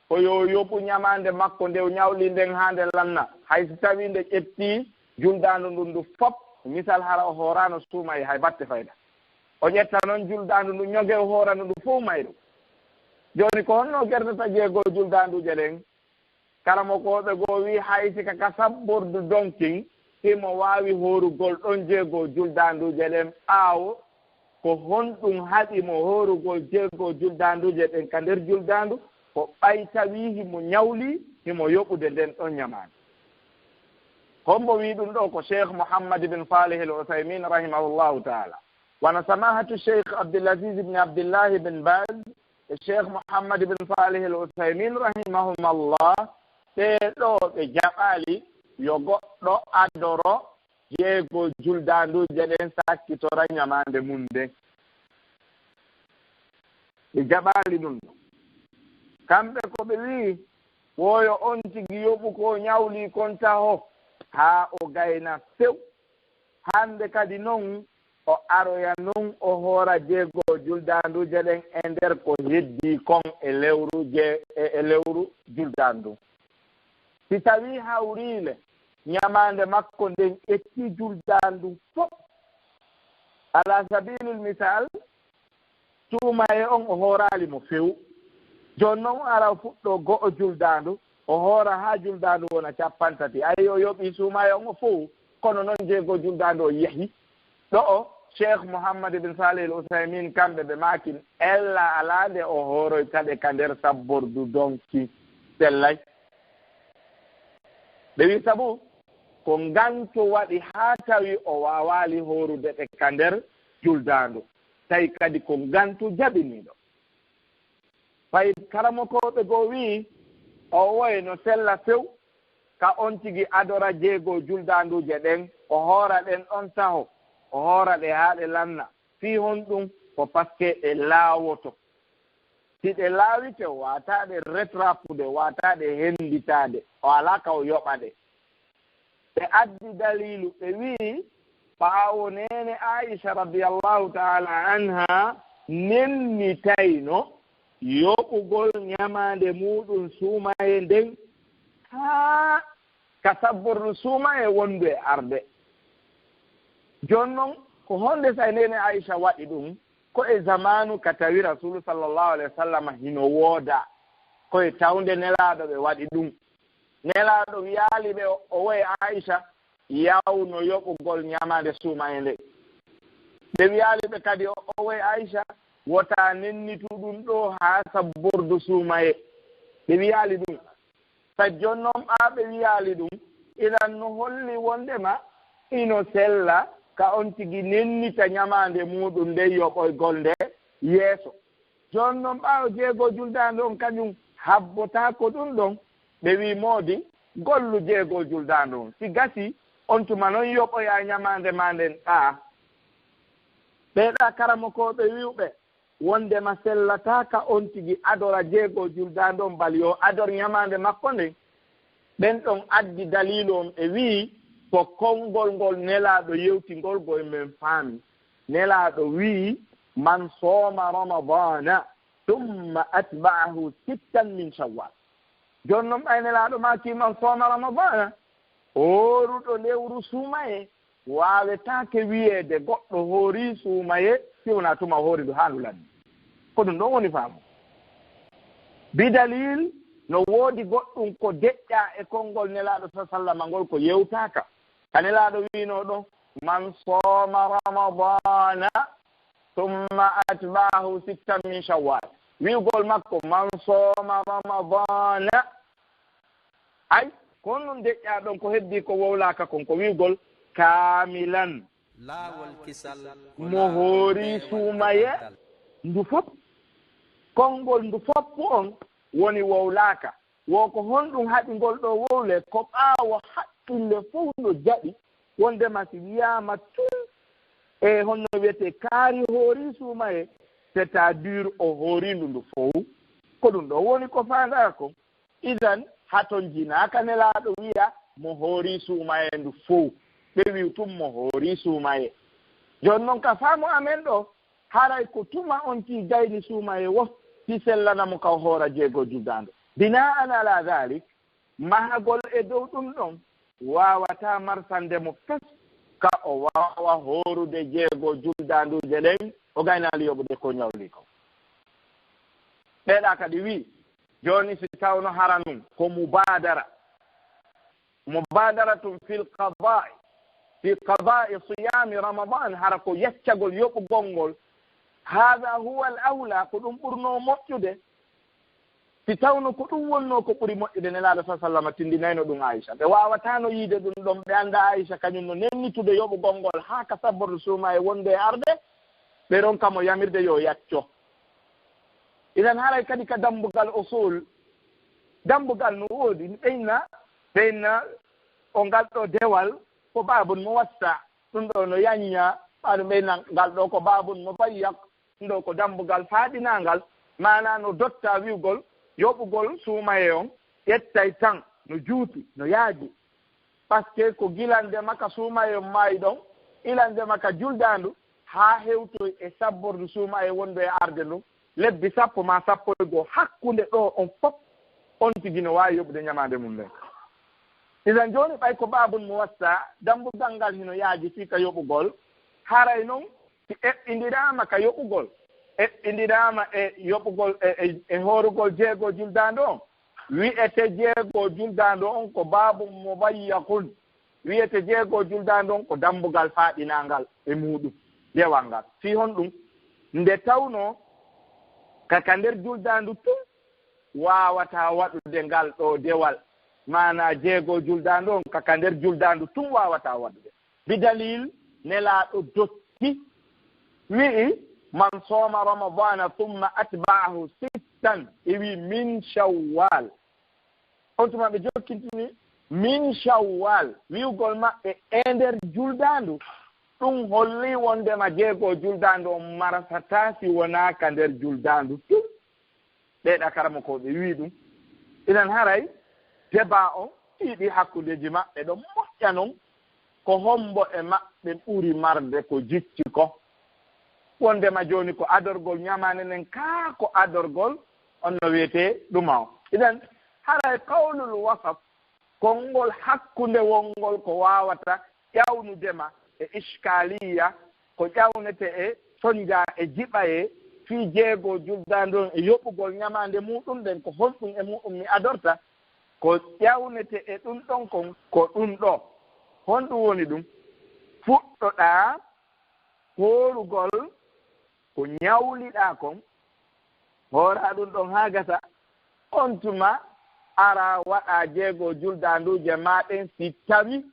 ko yo yoɓu ɲamaande makko nde o ɲawlii nden haa nde lanna. Hay si tawii nde ƴettii juldaandu ndun ndu fop, misal hara o hooraano suumayee hay batte fayda. O ƴetta non juldaandu ndu ɲoge o hoorano ndu fow mayru. Jooni ko honno gerdata jeegoo juldaanduuje ɗen? Karamokooɓe goo wi'i hay si ka ka sabbordu donkin, himo waawi hoorugol ɗon jeegoo juldaanduuje ɗen ɓaawo. Ko honɗun haɗi mo hoorugol jeegoo juldaanduuje ɗen ka nder juldaandu? Ko ɓay tawii himo ɲawlii, himo yoɓude nden ɗon ɲamaande. Hombo wi'i ɗun ɗoo? Ko Sheikh Muhammad bin Salih Al Uthaymin rahimahullahu taala. Wano Samahatu Sheikh Abdul Aziz ibn Abdullahi bin Baz e Sheikh Muhammad bin Salih Al Uthaymin rahimahumallah, ɓee ɗoo ɓe jaɓaali yo goɗɗo adoro jeegoo juldaanduuje ɗen sakkitora ɲamaande mun nden. Ɓe jaɓaali ɗun. Kamɓe ko ɓe wi'i, wo yo on tigi yoɓu ko ɲawlii kon taho, haa o gayna few. Hande kadi non, o aroya non, o hoora jeegoo juldaanduuje ɗen e nder ko heddii kon e lewru je-, e, e lewru juldaandu. Si tawii hawriile ɲamaande makko nden ƴetti juldaandu fow, ala sabilil misal, suumayee on o hooraali mo few. Jooni non o ara o fuɗɗoo go'o juldaandu, o hoora haa juldaandu wona cappanɗe tati. Ayi, o yoɓii suumayee on o fow, kono non jeegoo juldaandu o yahi. Ɗo'o, Sheikh Muhammad bin Salih Al Uthaymin kamɓe ɓe maakin, ella alaa nde o hooroyta ɗe ka nder sabbordu donki sellay. Ɓe wi'i sabu ko nganto waɗi haa tawi o waawaali hoorude ɗe ka nder juldaandu. Tawi kadi ko ngantu jabiniiɗo. Fay karamokooɓe goo wi'i, o woy no sella few, ka on tigi adora jeegoo juldaanduuje ɗen, o hoora ɗen ɗon taho, o hoora ɗe haa ɗe lanna. Fii honɗun? Ko paske ɗe laawoto. Si ɗe laawike, o waawataa ɗe retrapude, o waawataa ɗe henditaade, o alaa ka o yoɓa ɗe. Ɓe addi daliilu, ɓe wi'i, ɓaawo neene Aisha radiyallahu ta'ala anha nennitayno yoɓugol ɲamaande muuɗun suumayee nden haa ka sabbordu suumayee wondu e arde. Jooni non, ko honde say neene Aisha waɗi ɗun? Ko e zamaanu ka tawi Rasuulu sallallahu alayhi wa sallam hino woodaa. Ko e tawnde Nelaaɗo ɓe waɗi ɗun. Nelaaɗo wiyaali ɓe, o woy Aisha, yawno yoɓugol ɲamaande suumayee nde. Ɓe wiyaali ɓe kadi, o woy Aisha, wota nennitu ɗun ɗoo haa sabbordu suumayee. Ɓe wiyaali ɗun. Sa jooni non ɓaa ɓe wiyaali ɗun, iɗan no holli wondema hino sella ka on tigi nennita ɲamaande muuɗun nden yoɓoygol nde yeeso. Jooni non, ɓaawo jeegoo juldaandu on kaɲun habbotaako ɗun ɗon, ɓe wi'i moodi, gollu jeegoo juldaandu on. Si gasii, on tuma non yoɓoyaa ɲamaande maa nden ɗaa. Ɓee ɗaa karamokooɓe wi'uɓe wondema sellataa ka on tigi adora jeegoo juldaandu on, bali yo ador ɲamaande makko nden. Ɓen ɗon addi daliilu on, ɓe wi'i ko konngol ngol Nelaaɗo yewti ngol, go e men faami. Nelaaɗo wi'i, "Man sooma Ramadaana summa atba'ahu sittan min Shawwal." Jooni non, ɓay Nelaaɗo maaki, "Man sooma Ramadaana," hooruɗo lewru suumayee, waawetaake wi'eede goɗɗo hoorii suumayee si wonaa tuma o hoori ndu haa ndu lanni. Ko ɗun ɗon woni faamu. Bidalil, no woodi goɗɗun ko deƴƴaa e konngol Nelaaɗo sa sallama ngol ko yewtaaka. Ka Nelaaɗo wi'inoo ɗon, "Man sooma Ramadaana summa atba'ahu sittan min Shawwal." Wi'ugol makko, "Man sooma Ramadaana." Ay, ko honɗun deƴƴaa ɗon ko heddii ko wowlaaka kon? Ko wi'ugol, "Kaamilan." Laawol kisal ko mo hoori suumaye ndu fof. Konngol ndu fof on woni wowlaaka. Wo ko honɗum haɗi ngol ɗoo wowle? Ko ɓaawo haqqille fof no jaɓi wondema si wiyaama tun e honno wiyetee kaari hoori suumaye, c'est-à-dire o hooriindu ndu fow. Ko ɗum ɗoo woni ko faandaa ko. Idan, hatonjinaaka Nelaaɗo wiya mo hoori suumaye ndu fow. Ɓe wi'u tun mo hoori suumaye. Jooni non ka faamu amen ɗoo, haray ko tuma on tii gayni suumaye wo, si sellana mo ka o hoora jeego juldaandu. Bina'an ala dhalik, mahagol e dow ɗum ɗon waawataa marsande mo fes ka o waawa hoorude jeego juldaanduuje ɗen, o gaynaali yoɓude ko ñawli ko. Ɓeeɗa kadi wi'i, jooni si tawno hara nun ko mubaadara, mubaadaratun fil qadaa'i, fi qadaa'i siyaami Ramadaan, hara ko yaccagol yoɓugol ngol, haada huwa al awla, ko ɗum ɓurnoo moƴƴude. Si tawno ko ɗum wonnoo ko ɓuri moƴƴude, Nelaaɗo sa sallam tindinayno ɗum Aisha. Ɓe waawataano yiide ɗum ɗon, ɓe annda Aisha kañum no nennitude yoɓugol ngol haa ka sabbordu suumaye wonde e arde, ɓe ronka mo yamirde yo yacco. Idan haray kadi ka dambugal usul, dambugal no woodi, ɓeyna, ɓeyna o ngal ɗoo dewal ko baabun muwassa, ɗum ɗoo no yañña, ɓaɗum ɓeyna ngal ɗoo ko baabun mudayyaq, ɗum ɗoo ko dambugal faaɗinaangal, maanaa no dotta wi'ugol yoɓugol suumaye on ƴettay tan no juuti, no yaaji. Parce que ko gila ndema ka suumaye on maayi ɗon, ila ndema ka juldaandu, haa hewtoy e sabbordu suumaye wondu e arde ndun, lebbi sappo maa sappo e goo hakkunde ɗoo on fof, on tigi no waawi yoɓude ñamaande mum nden. Idan jooni ɓay ko baabun muwassa, dambugal ngal hino yaaji fii ka yoɓugol, haray non si eɓɓindiraama ka yoɓugol, eɓɓindiraama e yoɓugol e, e, e hoorugol jeego juldaandu on, wi'ete jeego juldaandu on ko baabun mudayyaqun. Wi'ete jeego juldaandu on ko dambugal faaɗinaangal e muuɗum, dewal ngal. Fii honɗum? Nde tawnoo ka, ka nder juldaandu tun waawataa waɗude ngal ɗoo dewal, maanaa jeego juldaandu on ka, ka nder juldaandu tun waawataa waɗude. Bidalil, Nelaaɗo dotti, wi'i, "Man sooma Ramadaana summa atba'ahu sittan", e wi'i, "min Shawwal." On tuma ɓe jokkintini "min Shawwal", wi'ugol maɓɓe e nder juldaandu. Ɗum holli wondema jeego juldaandu on marasataa si wonaa ka nder juldaandu tun. Ɓee ɗa karamokooɓe wi'i ɗum. Inan haray debaa on ɗiɗi hakkundeeji maɓɓe ɗon moƴƴa non. Ko hombo e maɓɓe ɓuri marde ko jicci ko? Wondema jooni ko adorgol ñamaande nden kaa ko adorgol on no wiyetee ɗuma o? Idan haray qawlul wasat, konngol hakkunde wonngol ko waawata ƴawnudema e iskaliya, ko ƴawnete e sonja e jiɓaye fii jeego juldaandu on e yoɓugol ñamaande muuɗum nden, ko honɗum e muuɗum mi adorta? Ko ƴawnete e ɗum ɗon kon ko ɗum ɗoo. Honɗum woni ɗum? Fuɗɗoɗaa hoorugol ko ñawliɗaa kon, hooraa ɗum ɗon haa gasa, on tuma araa waɗaa jeego juldaanduuje maa ɗen, si tawi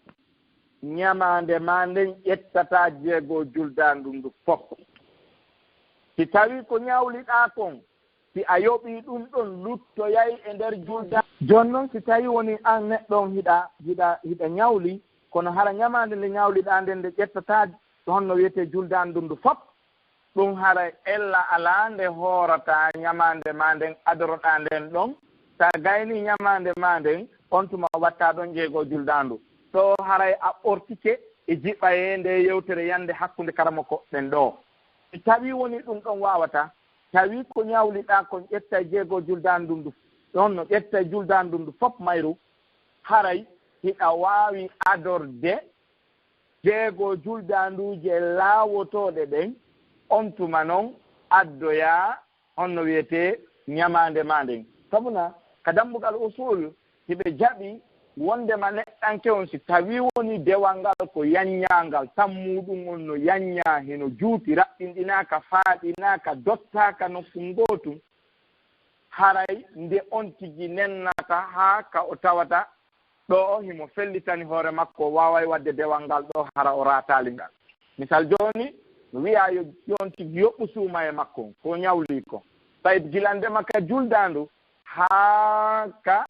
ñamaande maa nden ƴettataa jeego juldaandu ndu fof. Si tawi ko ñawliɗaa kon, si a yoɓii ɗum ɗon, luttoyay e nder julda. Jooni non, si tawi woni an neɗɗo on hiɗa, hiɗa, hiɗa ñawli, kono hara ñamaande nde ñawliɗaa nden nde ƴettataa honno wiyetee juldaandu ndu fof, ɗum haray ella alaa nde hoorataa ñamaande maa nden adoroɗaa nden ɗon. Si a gaynii ñamaande maa nden, on tuma wattaa ɗon jeego juldaandu. Ɗoo haray a ɓortike e jiɓayee nde yewtere yande hakkunde karamoko ɓen ɗoo. Si tawii wonii ɗum ɗon waawataa, tawii ko ñawliɗaa kon ƴettay jeego juldaandu ndu, ɗon no ƴettay juldaandu ndu fof mayru, haray hiɗa waawi adorde jeego juldaanduuje laawotooɗe ɗen, on tuma non addoyaa honno wiyetee ñamaande maa nden. Sabuna ka dambugal usul, hiɓe jaɓi wondema neɗɗanke on, si tawii wonii dewal ngal ko yaññaangal, tan muuɗum on no yaññaa, hino juuti, raɓɓinɗinaaka, faaɗinaaka, dottaaka nokku ngootum, haray nde on tigi nennata haa ka o tawata ɗoo o himo fellitani hoore makko, o waaway waɗde dewal ngal ɗoo hara o raataali ngal. Misal jooni, no wiyaa yo, yo on tigi yoɓu suumaye makko ko ñawli ko. Tawi gilande ma ka juldaandu haa ka,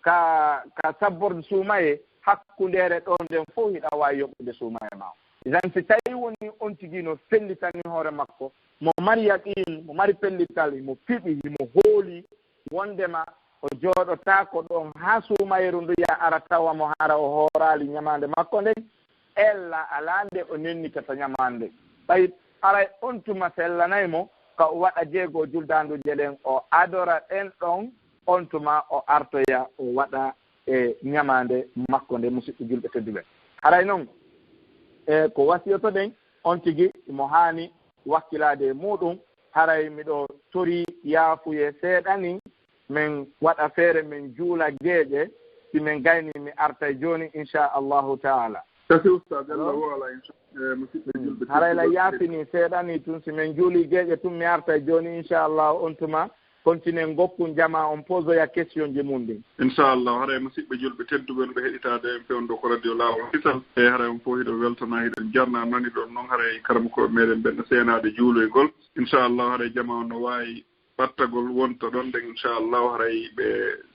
ka, ka sabbordu suumaye, hakkundeere ɗon nden fof hiɗa waawi yoɓude suumaye ma. Idan si tawi woni on tigi no fellitani hoore makko, mo mari yaqiin, mo mari pellital, himo fiɓi, himo hooli, wondema o jooɗotaako ɗon haa suumayeru ndu ya ara tawa mo hara o hooraali ñamaande makko nden, ella alaa nde o nennitata ñamaande. Ɓay haray on tuma sellanay mo ka o waɗa jeego juldaanduuje ɗen, o adora ɗen ɗon, on tuma o artoya o waɗa e ñamaande makko nde, musiɓɓe julɓe tedduɓe. Haray non, e ko wasiyotoɗen, on tigi mo haani wakkilaade e muuɗum. Haray miɗo torii yaafuye seeɗa ni, men waɗa feere men juula geeƴe, si men gayni mi artay jooni, inchallahu taala. Kasi Ustaz, Alla Allo? Wala, incha-, eh, musidɓe Mm. julɓe Haray la tedduɓe. Yaafini seeɗa ni tun, si men juuli geeƴe tun, mi artay jooni, inchallah, on tuma, kontinen gokkun jama on posoya question ji mun ɗin. Inchallah, haray musidɓe julɓe tedduɓe no ɓe heɗitaade en fewndo ko radio Laawol Kisal. E haray on fof hiɗon weltana, hiɗon jarna, nani ɗon noon haray karamokooɓe meɗen ɓen no seenaade juuloygol. Inchallah, haray jama on no waawi ɓattagol wonta ɗon ɗen, inchallah, haray ɓe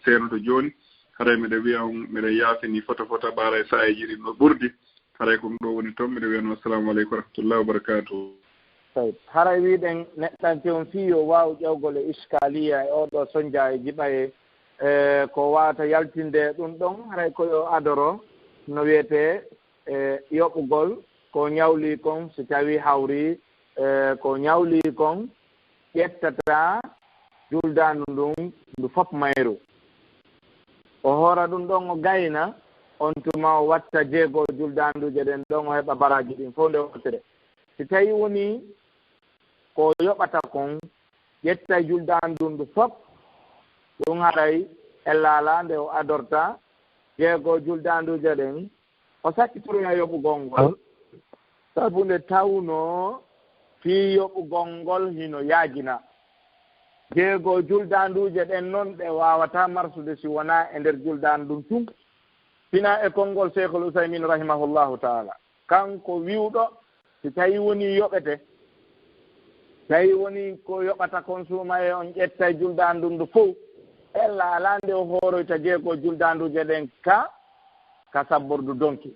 seenoto jooni. Haray miɗa wiya on, miɗa yaafini fota fota, ɓaaray saayeeji ɗin no ɓurdi. Haray ko ɗum ɗo woni toon, miɗa wiya no, assalamu aleykum wa rahmatullahi wa barakatuhu. Tawi haray wiɗen neɗɗanke on fii yo waaw ƴawgol e iskaliya e oɗo sonja e jiɓaye, e ko waawata yaltinde ɗum ɗon, haray ko yo adoro no wiyetee, e yoɓugol ko ñawli kon, si tawi hawri, e ko ñawli kon, ƴettata juldaandu ndun ndu fop mayru. O hoora ɗum ɗon, o gayna, on tuma o watta jeego juldaanduuje ɗen ɗon, o heɓa baraaji ɗin fof nde wootere. Si tawi woni ko yoɓata kon, ƴetta juldaandu ndu fop, ɗum haray ella alaa nde o adorta jeego juldaanduuje ɗen, o sakkitoya yoɓugol ngol. Sabu nde tawnoo fii yoɓugol ngol hino yaajina. Jeego juldaanduuje ɗen non ɗe waawataa marsude si wonaa e nder juldaandu ndun tun. Fina e konngol Seykhul Usaymin rahimahullahu taala. Kanko wi'uɗo, si tawi woni yoɓete, tawi woni ko yoɓata kon suumaye on ƴetta e juldaandu ndu fow, ella alaa nde o hooroyta jeego juldaanduuje ɗen ka, ka sabbordu donki.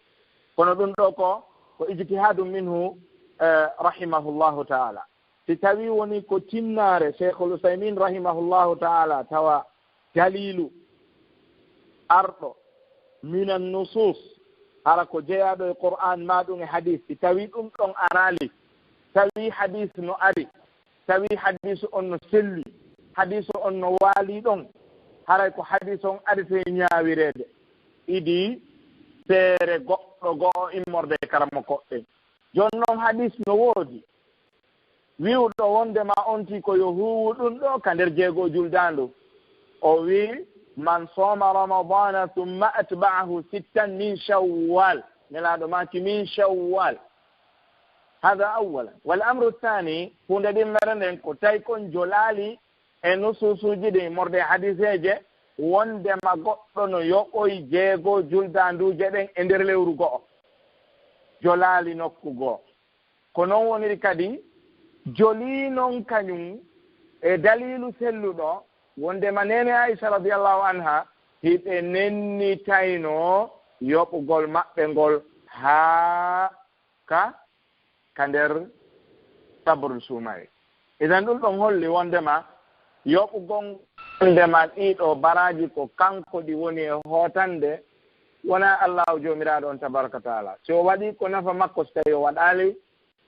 Kono ɗum ɗo ko, ko ijtihadu minhu, eh, rahimahullahu taala. Si tawi woni ko tinnaare Cheikhul Usaymin rahimahullahu taala, tawa dalilu arɗo minan nusus, hara ko jeyaaɗo e Qur'an ma ɗum e hadis, si tawi ɗum ɗon araali, tawi hadis no ari, tawi hadis on no selli, hadis on no waali ɗon, haray ko hadis on arete ñaawireede. Idi feere goɗɗo go'o immorde e karamoko en. Jooni non hadis no woodi. Wi'uɗo wondema on ti ko yo huuwu ɗum ɗo ka nder jeego juldaandu. O wi'i, "Man soma Ramadana thumma atba'ahu sittan min Shawwal." Nelaaɗo maaki, "Min Shawwal." Hada awwalan. Wal amru thani, huunde ɗimmere nden ko tawi kon jolaali e nusuusuuji ɗin, morde hadiseeje, wondema goɗɗo no yoɓoy jeego juldaanduuje ɗen e nder lewru go'o. Jolaali nokku goo. Ko non woniri kadi, jolii non kañum e daliilu selluɗo, wondema neene Aisha radiyallahu anha, hiɓe nennitayno yoɓugol maɓɓe ngol haa ka, ka nder sabrul suumaye. Idan ɗum ɗon holli wondema yoɓugol wondema ɗiɗo baraaji ko kanko ɗi woni e hootande, wona Allahu Joomiraaɗo on tabaraka taala. Si o waɗi ko nafa makko, si tawi o waɗaali,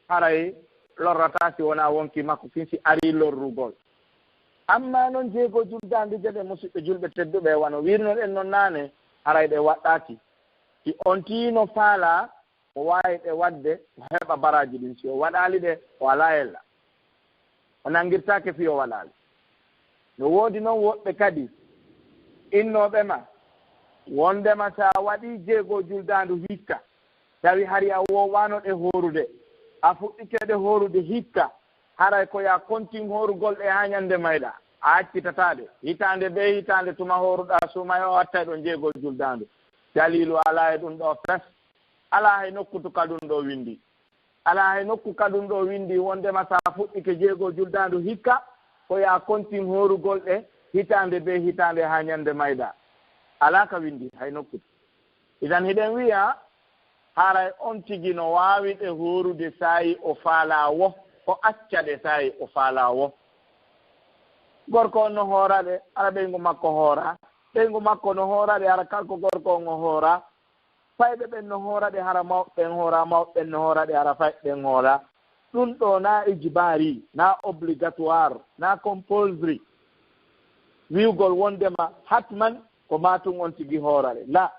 haray lorrataa si wonaa wonki makko kin si arii lorrugol. Amma non jeego juldaanduuje ɗe, musidɓe julɓe tedduɓe, wano wirnoɗen non naane, haray ɗe waɗɗaaki. Si on tiino faalaa, o waawi ɗe waɗde, o heɓa baraaji ɗin. Si o waɗaali ɗe, o alaa ella. O nanngirtaake fii o waɗaali. No woodi non woɓɓe kadi innooɓe ma, wondema sa waɗii jeego juldaandu hikka, tawi hari a woowaano ɗe hoorude, a fuɗɗike ɗe hoorude hikka, haray ko ya kontin hoorugol ɗe haa ñannde mayɗa, a accitataa ɗe. Hitaande bee hitaande tuma hooruɗaa suumaye o attay ɗon jeego juldaandu. Daliilu alaa e ɗum ɗo fes. Alaa hay nokku to ka ɗum ɗo winndi. Alaa hay nokku ka ɗum ɗo winndi wonndema so a fuɗɗike jeego juldaandu hikka, ko yo a kontin hoorugol ɗe hitaande bee hitaande haa ñannde mayɗa. Alaa ka winndi hay nokku. Idan hiɗen wi'a, haray on tigi no waawi ɗe hoorude saa'i o faalaa wo, o acca ɗe saa'i o faalaa wo. Gorko on no hoora ɗe, hara ɓeyngu makko hoora. Ɓeyngu makko no hoora ɗe, hara kanko gorko on o hoora. Fayɓe ɓen no hoora ɗe, hara mawɓe ɓen hoora, mawɓe ɓen no hoora ɗe, hara fayɓe ɓen hoora. Ɗum ɗo na ijbaari, na obligatoire, na compulsory. Wi'ugol wonndema hatman ko maa tun on tigi hoora ɗe. La,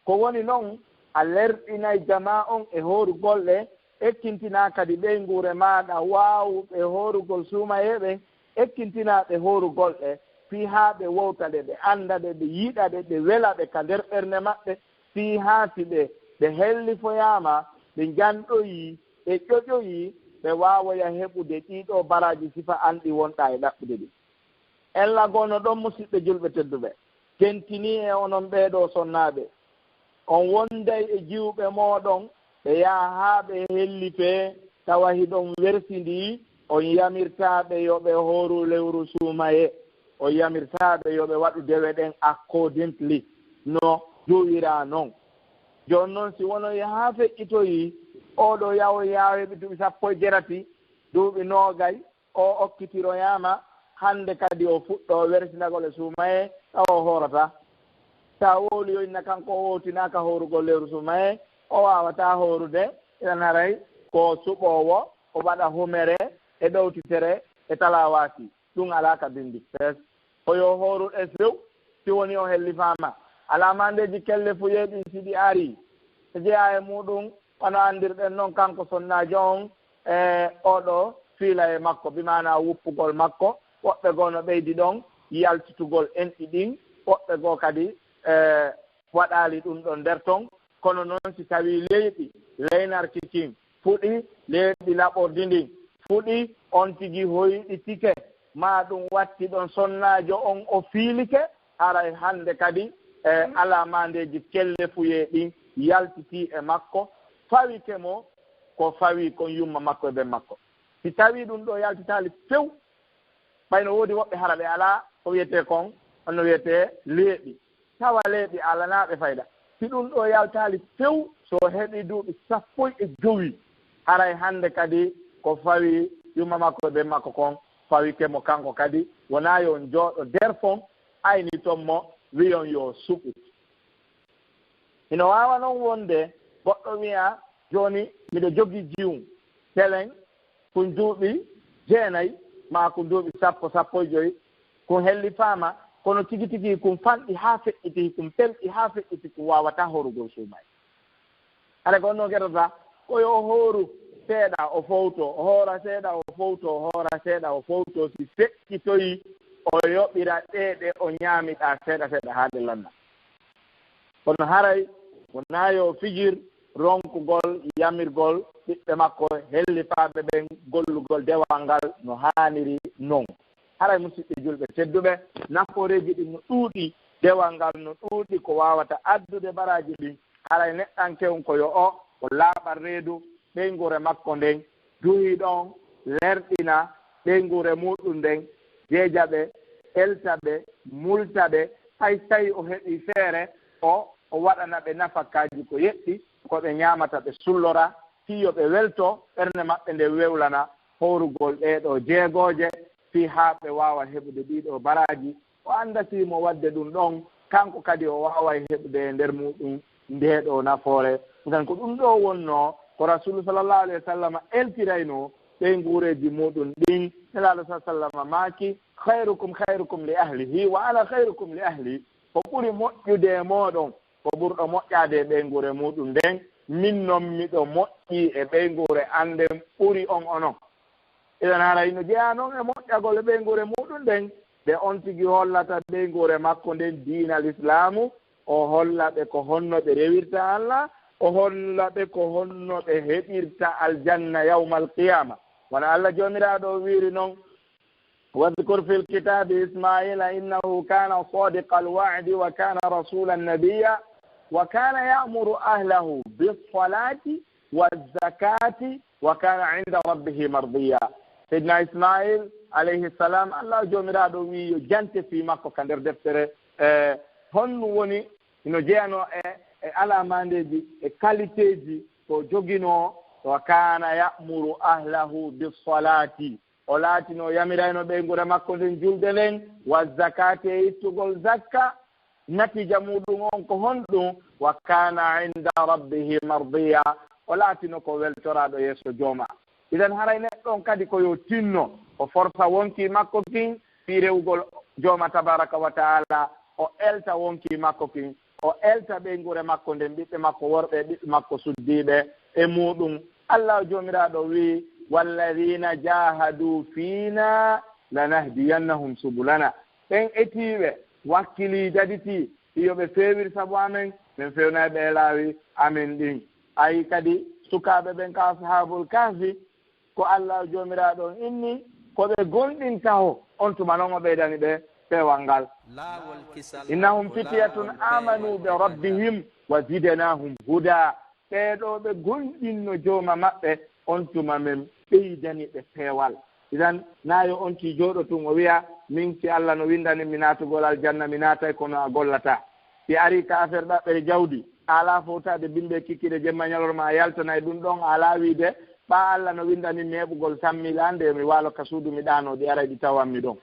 ko woni non, a lerɗinay jamaa on e hoorugol ɗe, ekkintinaa kadi ɓeynguure maaɗa waawuɓe hoorugol suumayee ɓen, ekkintinaa ɓe hoorugol ɗe, fii haa ɓe wowta ɗe, ɓe annda ɗe, ɓe yiɗa ɗe, ɗe wela ɓe ka nder ɓernde maɓɓe, fii haa si ɓe, ɓe hellifoyaama, ɓe njanɗoyii, ɓe ƴoƴoyii, ɓe waawoya heɓude ɗii ɗoo baraaji sifa an ɗi wonɗaa e ɗaɓɓude ɗin. Ella goo no ɗon, musiɓɓe julɓe tedduɓe, tentinii e onon ɓee ɗoo sonnaaɓe, on wonday e jiwɓe mooɗon, ɓe yaha haa ɓe hellifee, tawa hiɗon wersindii, on yamirtaa ɓe yo ɓe hooru lewru suumayee, on yamirtaa ɓe yo ɓe waɗu dewe ɗen accordingly, no jowiraa non. Jooni non, si wonoyi haa feƴƴitoyii, oo ɗoo yahoyi haa heɓi duuɓi sappo e jeetati, duuɓi noogay, o okkitiroyaama, hannde kadi o fuɗɗoo wersindagol e suumayee, tawa o hoorataa. Si a wowliyoyinna kanko o wowtinaaka hoorugol lewru suumayee, o waawataa hoorude, idan haray ko suɓoowo, o waɗa humere e ɗowtitere e talaawaaki. Ɗum alaa ka binndi. Fes, ko yo hooru ɗe few, si woni o hellifaama. Alaa maandeeji kellefuyee ɗin si ɗi arii. E jeyaa e muuɗum, wano anndirɗen non, kanko sonnaajo on, e oo ɗoo fiila e makko, bi maanaa wuppugol makko, woɓɓe goo no ɓeydi ɗon yaltitugol enɗi ɗin, woɓɓe goo kadi, e, waɗaali ɗum ɗon nder ton. Kono non, si tawii leyɗi leynarki kin fuɗi, leyɗi laɓordi ndin fuɗi, on tigi hoyɗitike, maa ɗum watti ɗon sonnaajo on o fiilike, haray hannde kadi, e, alaa maandeeji kellefuyee ɗin yaltitii e makko, fawike mo ko fawii kon yumma makko e ben makko. Si tawii ɗum ɗoo yaltitaali few, ɓay no woodi woɓɓe hara ɓe alaa ko wiyetee kon, on no wiyetee leeɓi. Tawa leeɓi alanaaɓe fayda. Si ɗum ɗoo yaltaali few, so o heɓii duuɓi sappo e jowi, haray hannde kadi ko fawii yumma makko e ben makko kon, fawike mo kanko kadi, wonaa yo on jooɗo nder fon, ayniton mo, wi'on yo suɓu. Hino waawa non wonde goɗɗo wi'a, jooni miɗo jogii jiwun, telen, kun duuɓi jeenay, maa kun duuɓi sappo, sappo e jowi, kun hellifaama, kono tigi tigi kun fanɗi haa feƴƴiti, kun pelɗi haa feƴƴiti, kun waawataa hoorugol suumayee. Hara ko honno geɗotaa? Ko yo o hooru seeɗa, o fowto, o hoora seeɗa, o fowto, o hoora seeɗa, o fowto. Si feƴƴitoyi, o yoɓira ɗee ɗe o ñaami ɗaa seeɗa seeɗa haa ɗe lanna. Kono haray wonaa yo o fijir ronkugol yamirgol ɓiɓɓe makko hellifaaɓe ɓen gollugol dewal ngal no haaniri non. Haray, musiɓɓe julɓe tedduɓe, nafooreeji ɗin no ɗuuɗi, dewal ngal no ɗuuɗi, ko waawata addude baraaji ɗin. Haray neɗɗanke on ko yo o, o laaɓa reedu ɓeynguure makko nden, duhi ɗon, lerɗina ɓeynguure muuɗum nden, jeeja ɓe, elta ɓe, multa ɓe, hay so tawii o heɓii feere, o, o waɗana ɓe nafakaaji ko yeɗɗi, ko ɓe ñaamata ɓe sullora, fii yo ɓe welto, ɓernde maɓɓe nden wewlana hoorugol ɗee ɗoo jeegooje, fii haa ɓe waawa heɓude ɗii ɗoo baraaji. O annda si mo waɗde ɗum ɗon, kanko kadi o waaway heɓude e nder muuɗum ndee ɗoo nafoore. Ɗum tan ko ɗum ɗoo wonnoo ko Rasuulu sallallahu alayhi wa sallam eltiraynoo ɓeynguureeji muuɗum ɗin. Nelaaɗo sallallahu alayhi wa sallam maaki, "Khayrukum khayrukum li ahlihi wa ana khayrukum li ahli." Ko ɓuri moƴƴude e mooɗon, ko ɓurɗo moƴƴaade e ɓeynguure muuɗum nden. Min non miɗo moƴƴi e ɓeynguure an nden ɓuri on onon. Idan haray no jeyaa non e moƴƴagol e ɓeynguure muuɗum nden, nde on tigi hollata ɓeynguure makko nden diina Lislaamu, o holla ɓe ko honno ɓe rewirta Alla, o holla ɓe ko honno ɓe heɓirta aljanna yawmal qiyaama. Wano Alla Joomiraaɗo o wiiri non, "Wadhkur fil kitaabi Ismaa'iila innahu kaana saadiqal wa'di wa kaana rasuulan nabiyya wa kaana ya'muru ahlahu bis salaati waz zakaati وكان عند ربه مرضيا. Seydina Ismail alayhi salam, Allah Joomiraaɗo wi'i yo jante fii makko ka nder deftere. E honɗum woni ino jeyanoo e, e alaamandeeji, e kaliteeji ko joginoo? وكان يأمر أهله بالصلاة. O laatinoo yamirayno ɓeynguure makko nden julde nden, والزكاة, e ittugol zakka. Natiija muuɗum on ko honɗum? وكان عند ربه مرضيا. O laatino ko weltoraaɗo yeeso Jooma. Idan haray neɗɗo on kadi ko yo tinno, o forsa wonkii makko kin fii rewugol Jooma tabaraka wa taala, o elta wonkii makko kin, o elta ɓeynguure makko nden, ɓiɓɓe makko worɓe e ɓiɓɓe makko suddiiɓe e muuɗum. Allah Joomiraaɗo wi'i: والذين جاهدوا فينا لنهدينهم سبلنا. Ɓen etiiɓe, wakkilii, daditii, yo ɓe feewir sabu amen, men fewnay ɓe e laawi amen ɗin. Ayi kadi sukaaɓe ɓen ka Ashaabul Kahfi, ko Allah Joomiraaɗo on inni, ko ɓe gomɗinta ho, on tuma non o ɓeydani ɓe peewal ngal. Laawol kisal إنهم ko فتية laawol آمنوا peewal e بربهم وزدناهم هدى. Ɓee ɗoo ɓe gomɗinno Jooma maɓɓe, on tuma men ɓeydani ɓe peewal. Idan, naa yo on tii jooɗo tun o wi'a, min si Allah no winndani mi naatugol aljanna, mi naatay kono a gollataa. Si arii ka affaire ɗaɓɓere jawdi, a alaa fowtaade bimbe kikiiɗe jemma ñalorma a yaltanay ɗun ɗon, a alaa wi'ude, ɓaa Allah no winndani mi heɓugol cent mille an de, mi waalo ka suudu mi ɗaanoo ɗi, aray ɗi tawan mi ɗon.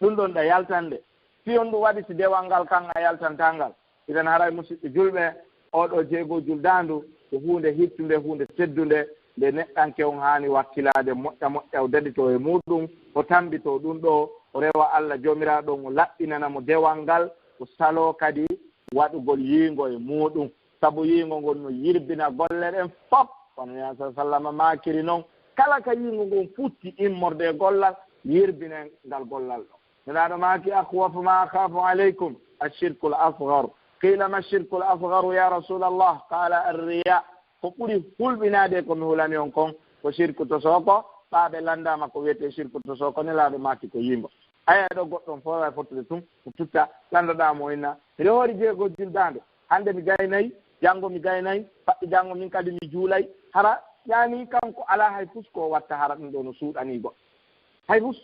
Ɗun ɗon ɗa yaltande. Si on ɗun waɗi, si dewal ngal kan a yaltantaa ngal. Idan haray musiɓɓe julɓe, oo ɗoo jeygol juldaandu ko huunde hittunde, huunde teddunde, nde neɗɗanke on haani wakkilaade moƴƴa moƴƴa, o daditoo e muuɗum, o tambitoo ɗun ɗoo, o rewa Allah Joomiraaɗo on, o laɓɓinana mo dewal ngal, o saloo kadi waɗugol yiingo e muuɗum. Sabu yiingo ngon no yirbina golle ɗen fof. Wano Nulaaɗo sallallaahu alayhi wa sallama maakiri non, kala ka yiingo ngon futti immorde e gollal, yirbinen ngal gollal ɗon. Nulaaɗo maaki: أخوف ما أخاف عليكم الشرك الأصغر. قيل: ما الشرك الأصغر يا رسول الله؟ قال: الرياء. Ko ɓuri hulɓinaade ko mi hulani on kon, ko sirku to sooko, ɓaa ɓe lanndaama ko wiyetee sirku to sooko, Nelaaɗo maaki ko yiingo. Aya ɗo goɗɗo on foofa e fottude tun, o tutta, lanndoɗaa mo inna, miɗo hoori jeygol juldaandu, hannde mi gaynay, janngo mi gaynay, faɗɗi janngo min kadi mi juulay, hara yaani kanko alaa hay fus ko o watta, hara ɗun ɗoo no suuɗanii goɗɗo. Hay fus,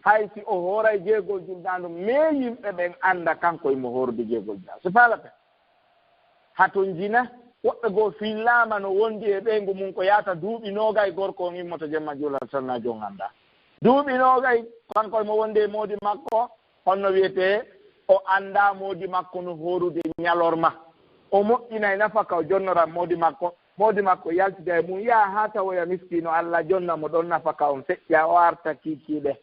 hay si o hooray jeygol juldaandu, mais yimɓe ɓen annda kanko himo hoorude jeygol juldaandu. C'est pas la peine. Hatonjina, woɓɓe goo fillaama no wondi e ɓeyngu mun ko yaata duuɓi noogay, gorko on immoto jemma juula tan na jon annda. Duuɓi noogay, kanko himo wondi e moodi makko, honno wiyetee, o anndaa moodi makko no hoorude ñalorma. O moƴƴinay nafaka, o jonnoran moodi makko, moodi makko yaltida e mun, yaha haa tawoya miskiino, Allah jonna mo ɗon nafaka on feƴƴa, o arta kiikiiɗe.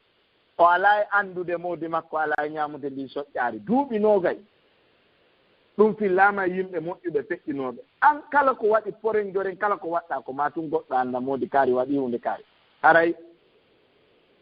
O alaa e anndude moodi makko, alaa e ñaamude ndin soƴƴaari. Duuɓi noogay. Ɗun fillaama e yimɓe moƴƴuɓe feƴƴinooɓe. An kala ko waɗi poren joren, kala ko waɗɗaa ko maa tun goɗɗo annda moodi kaari waɗii huunde kaari. Haray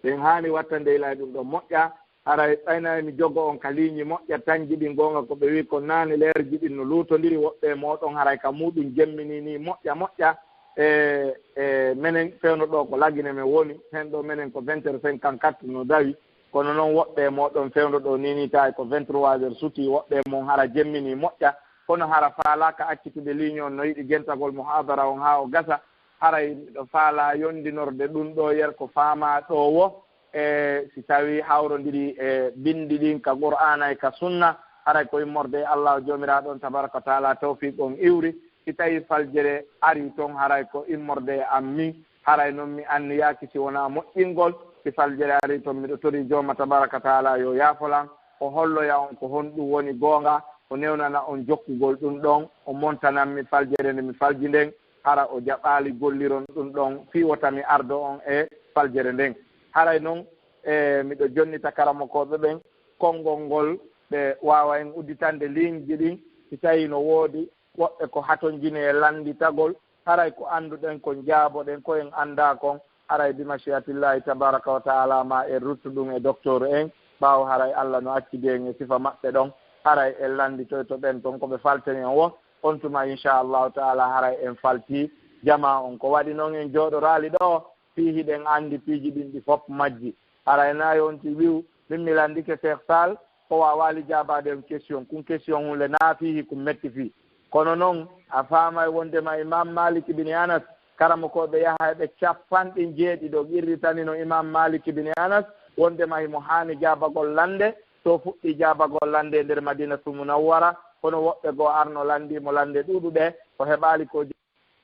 ɓen haani watta ndeylay ɗun ɗon moƴƴa. Haray ɓayna mi jogo on ka liiñi moƴƴa, tanji ɗin goonga ko ɓe wi'i kon naane, leerji ɗin no luutondiri, woɓɓe e mooɗon haray ka muuɗum jemminii nii moƴƴa moƴƴa. E, e, menen fewndo ɗoo ko Lagine men woni, hen ɗoo menen ko vingt heures cinquante-quatre no dawi, kono non woɓɓe e mooɗon fewndo ɗoo nii nii tawi ko vingt-trois heures sutii, woɓɓe e mon hara jemminii moƴƴa, kono hara faalaaka accitude liiñi on no yiɗi jentagol muhaadara on haa o gasa, haray miɗo faalaa yondinorde ɗun ɗoo yer ko faamaa ɗoo woo, e si tawii hawrondirii e binndi ɗin ka Qur'aana e ka Sunna, haray ko immorde e Allaahu Joomiraaɗo on tabaaraka wa taala tawfiiq on iwri. Si tawii faljere arii ton, haray ko immorde e an min, haray non mi anniyaaki si wonaa moƴƴingol. Si faljere arii ton, miɗo torii Jooma tabaaraka wa taala yo yaafo lan, o holloya on ko honɗum woni goonga, o newnana on jokkugol ɗum ɗon, o montanan mi faljere nde mi falji nden, hara o jaɓaali golliron ɗum ɗon fii wota mi ardo on e faljere nden. Haray non, e, miɗo jonnita karamokooɓe ɓen, konngol ngol ɓe waawa en udditande liiñji ɗin, si tawii no woodi woɓɓe ko hatonjini e lannditagol, haray ko annduɗen kon, jaaboɗen ko en anndaa kon, haray bi mashi'atillahi tabaraka wa taala ma en ruttu ɗum e docteur en, ɓaawo haray Allah no accidi en e sifa maɓɓe ɗon, haray en lannditoyto ɓen ton ko ɓe faltani en wo, on tuma inchallahu taala haray en faltii jamaa on. Ko waɗi non en jooɗoraali ɗoo, fii hiɗen anndi piiji ɗin ɗi fof majji. Haray naa yonti wi'u, min mi lanndike Cheikh Sall, o waawaali jaabaade on question. Kun question hun le naa fii kun metti fii. Kono non, a faamay wonndema Imam Malik ibn Anas, Karamokooɓe yaha e ɓe capanɗe jeeɗiɗo qirritanino Imam Malik ibn Anas wondema himo haani jaabagol lannde, to fuɗɗi jaabagol lannde e nder Madinatul Munawwara, kono woɓɓe goo arno lanndii mo lannde ɗuuɗuɗe, o heɓaali ko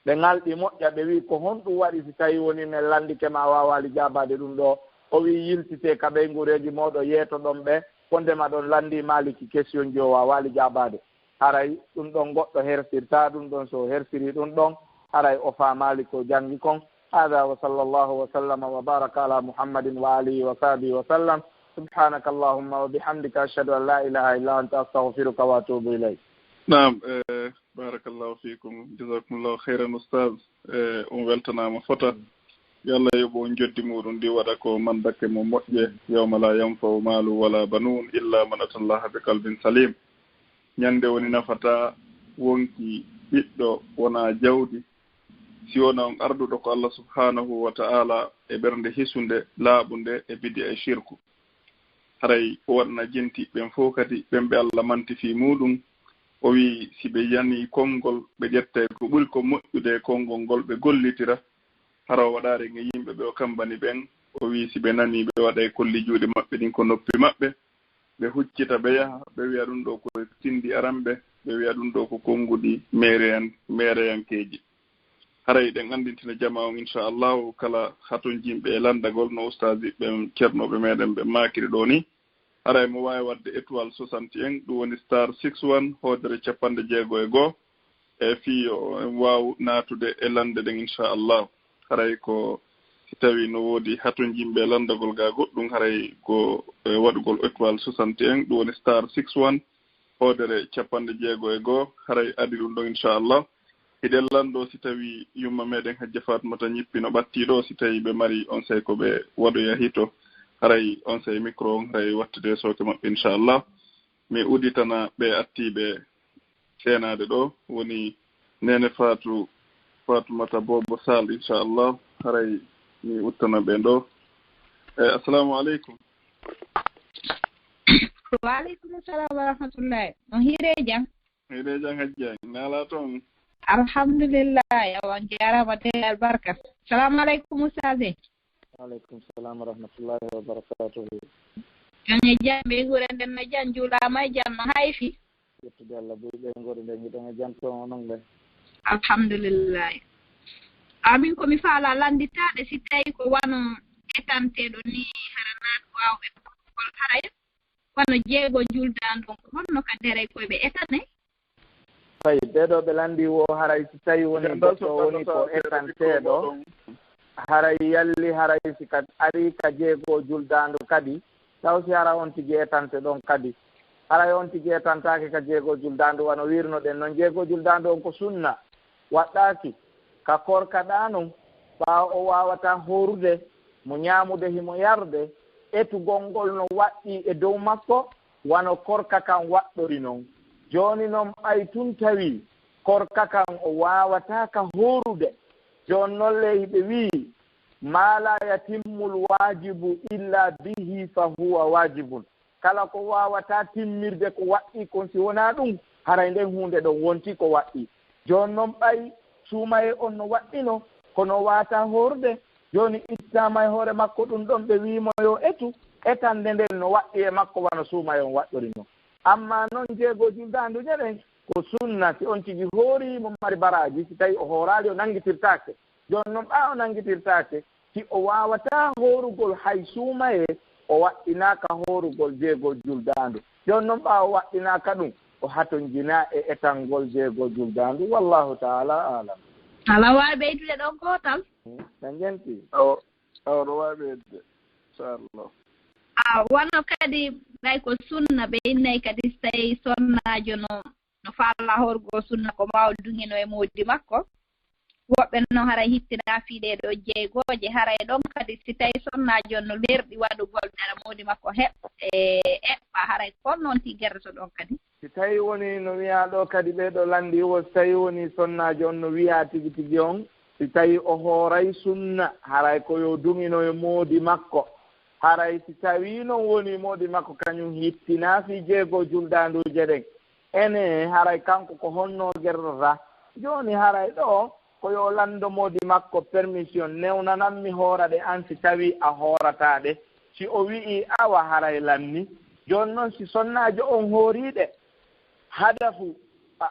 ɓe ŋalɗi moƴƴa, ɓe wi'i, "Ko honɗum waɗi si tawi woni men lanndike ma a waawaali jaabaade ɗum ɗoo?" O wi'i, "Yiltitee ka ɓeynguureeji mooɗon, yeetoɗon ɓe, wondema ɗon lanndii Maaliki question ji o waawaali jaabaade." Haray ɗum ɗon goɗɗo hersirtaa ɗum ɗon, so o hersirii ɗum ɗon, haray o faamaali ko janngi kon. Haadaa wa sallallaahu wa sallama wa baaraka alaa Muhammadin wa aalihi wa sahbihi wa sallam. Subhaanaka Allaahumma wa bihamdika, ashhadu an laa ilaaha illaa anta, astaghfiruka wa atuubu ilayk. Naam, eh, Barakallahu fiikum, jazakumullahu khairan, ustaz. Eh, on weltanaama fota. Yo Allah yoɓu on joddi muɗum ndi, waɗa ko mandake mo moƴƴe, yawma la yanfa'u malu wala banun illa man atallaha bi qalbin salim. Ñande woni nafata wonki ɓiɗɗo wona jawdi, si wona on arduɗo ko Allah subhanahu wa ta'ala e ɓernde hisunde, laaɓunde e bid'a e shirku. Haray o waɗana jentiiɓe ɓen fof kadi, ɓen ɓe Allah manti fii muuɗum. O wi'i, si ɓe yanii konngol, ɓe ƴettay ko ɓuri ko moƴƴude e konngol ngol, ɓe gollitira. Hara o waɗaare e yimɓe ɓe o kammbani ɓen. O wi'i, si ɓe nanii, ɓe waɗay kolli juuɗe maɓɓe ɗin ko noppi maɓɓe. Ɓe huccita, ɓe yaha, ɓe wi'a, "Ɗum ɗoo ko tinndi aranɓe," ɓe wi'a, "Ɗum ɗoo ko konnguɗi meereyan-, meereyankeeji." Haray eɗen anndintina jamaa on, inchallahu, kala hatonjinɓe e lanndagol no ustaaji ɓen, ceernooɓe meɗen ɓe maakiri ɗoo ni. Haray mo waawi waɗde étoile soixante et un, ɗum woni star six one, hoodere capanɗe jeego e goo, e fii yo en waaw naatude e lannde ɗen, inchallahu. Haray ko si tawii no woodi hatonjinɓe e lanndagol gaa goɗɗum, haray ko e waɗugol étoile soixante et un, ɗum woni star six one, hoodere capanɗe jeego e goo, haray adi ɗum ɗon, inchallah. Hiɗen lanndoo si tawii yumma meɗen Hajja Fatmata ñippi no ɓattii ɗoo, si tawii ɓe mari onsay ko ɓe waɗoya hito, haray onsay micro on haray wattude e sooke maɓɓe, inchallah. Mi udditana ɓe attiiɓe seenaade ɗoo, woni Neene Faatu, Fatumata Bobo Sall, inchallah, haray mi udditana ɓe ɗoo. Eh, assalamu aleykum. Wa aleykum salam wa rahmatullahi. On hiiree jam? Hiiree jam, Hajja. Naalaa toon? Alhamdulillahi, awa, on jaaraama de albarka. Salamu aleykum, Ustaaze. Wa aleykum salam wa rahmatullahi wa barakatuhu. On e jam, ɓe nguure nden no jam, juulaama e jam, no hayfi? Yettude Allah, buy ɓe nguure nden, hiɗon e jam toon, onon le? Alhamdulillahi. Amin, ko mi faala lannditaade, si tawi ko wano etanteeɗo ni, hara naat waawɓe konngol, haray wano jeego juldaandu on, ko honno ka deray koy ɓe etanay? Tawi ɓee ɗoo ɓe lanndii woo, haray si tawi woni goɗɗo woni ko etanteeɗo, haray yalli, haray si ka arii ka jeego juldaandu kadi, taw si hara on tigi etante ɗon kadi. Haray on tigi etantaake ka jeego juldaandu, wano wirnoɗen non, jeego juldaandu on ko sunna, waɗɗaaki ka korka ɗaa non, ɓaawo o waawataa hoorude, mo ñaamude himo yarde, etugol ngol no waɗɗii e dow makko, wano korka kan waɗɗori non. Jooni non, ɓay tun tawi korka kan o waawataa ka hoorude, jooni non le hiɓe wi'i, "Ma la yatimmul waajibu illa bihi fa huwa waajibun." Kala ko waawataa timmirde ko waɗɗii kon, si wonaa ɗum, haray nden huunde ɗon wontii ko waɗɗii. Jooni non, ɓay suumayee on no waɗɗino, kono o waawataa hoorude, jooni ittaama e hoore makko ɗum ɗon, ɓe wi'i mo yo etu, etande nden no waɗɗii e makko wano suumayee on waɗɗori non. Ammaa non jeego juldaandu je ɗen, ko sunna, si on tigi hoorii, mo mari baraaji, si tawi o hooraali, o nanngitirtaake. Jooni non, ɓaa o nanngitirtaake, si o waawataa hoorugol hay suumayee, o waɗɗinaaka hoorugol jeego juldaandu. Jooni non, ɓaa o waɗɗinaaka ɗum, o hatonjinaa e etangol jeego juldaandu. Wallahu ta'ala a'lam. Alaa waawi ɓeydude ɗon gootal? Hmm, en jenti. Awa, awa, ɗo waawi ɓeydude, inchallah. A, wano kadi, ɓay ko sunna, ɓe innay kadi, si tawi sonnaajo no, no faala horgo sunna, ko maa o duŋino e moodi makko. Woɓɓe noon haray hittinaa fii ɗee ɗoo jeegooje, haray ɗon kadi, si tawi sonnaajo on no lerɗi waɗugol dara, moodi makko heɓ-, e, eɓɓa, haray ko noon tiggerto ɗon kadi. Si tawi woni no wiyaa ɗoo kadi, ɓee ɗoo lanndii wo, si tawi woni sonnaajo on no wiyaa tigi tigi on, si tawi o hooray sunna, haray ko yo duŋino e moodi makko. Haray si tawii non woni moodi makko kañum hittinaa fii jeego juldaanduuje ɗen, ene haray kanko ko honno gerɗota? Jooni haray ɗoo, ko yo lanndo moodi makko permission, newnanammi hoora ɗe an si tawii a hoorataa ɗe. Si o wi'ii awa haray lanni, jooni noon si sonnaajo on hoorii ɗe, hadafu,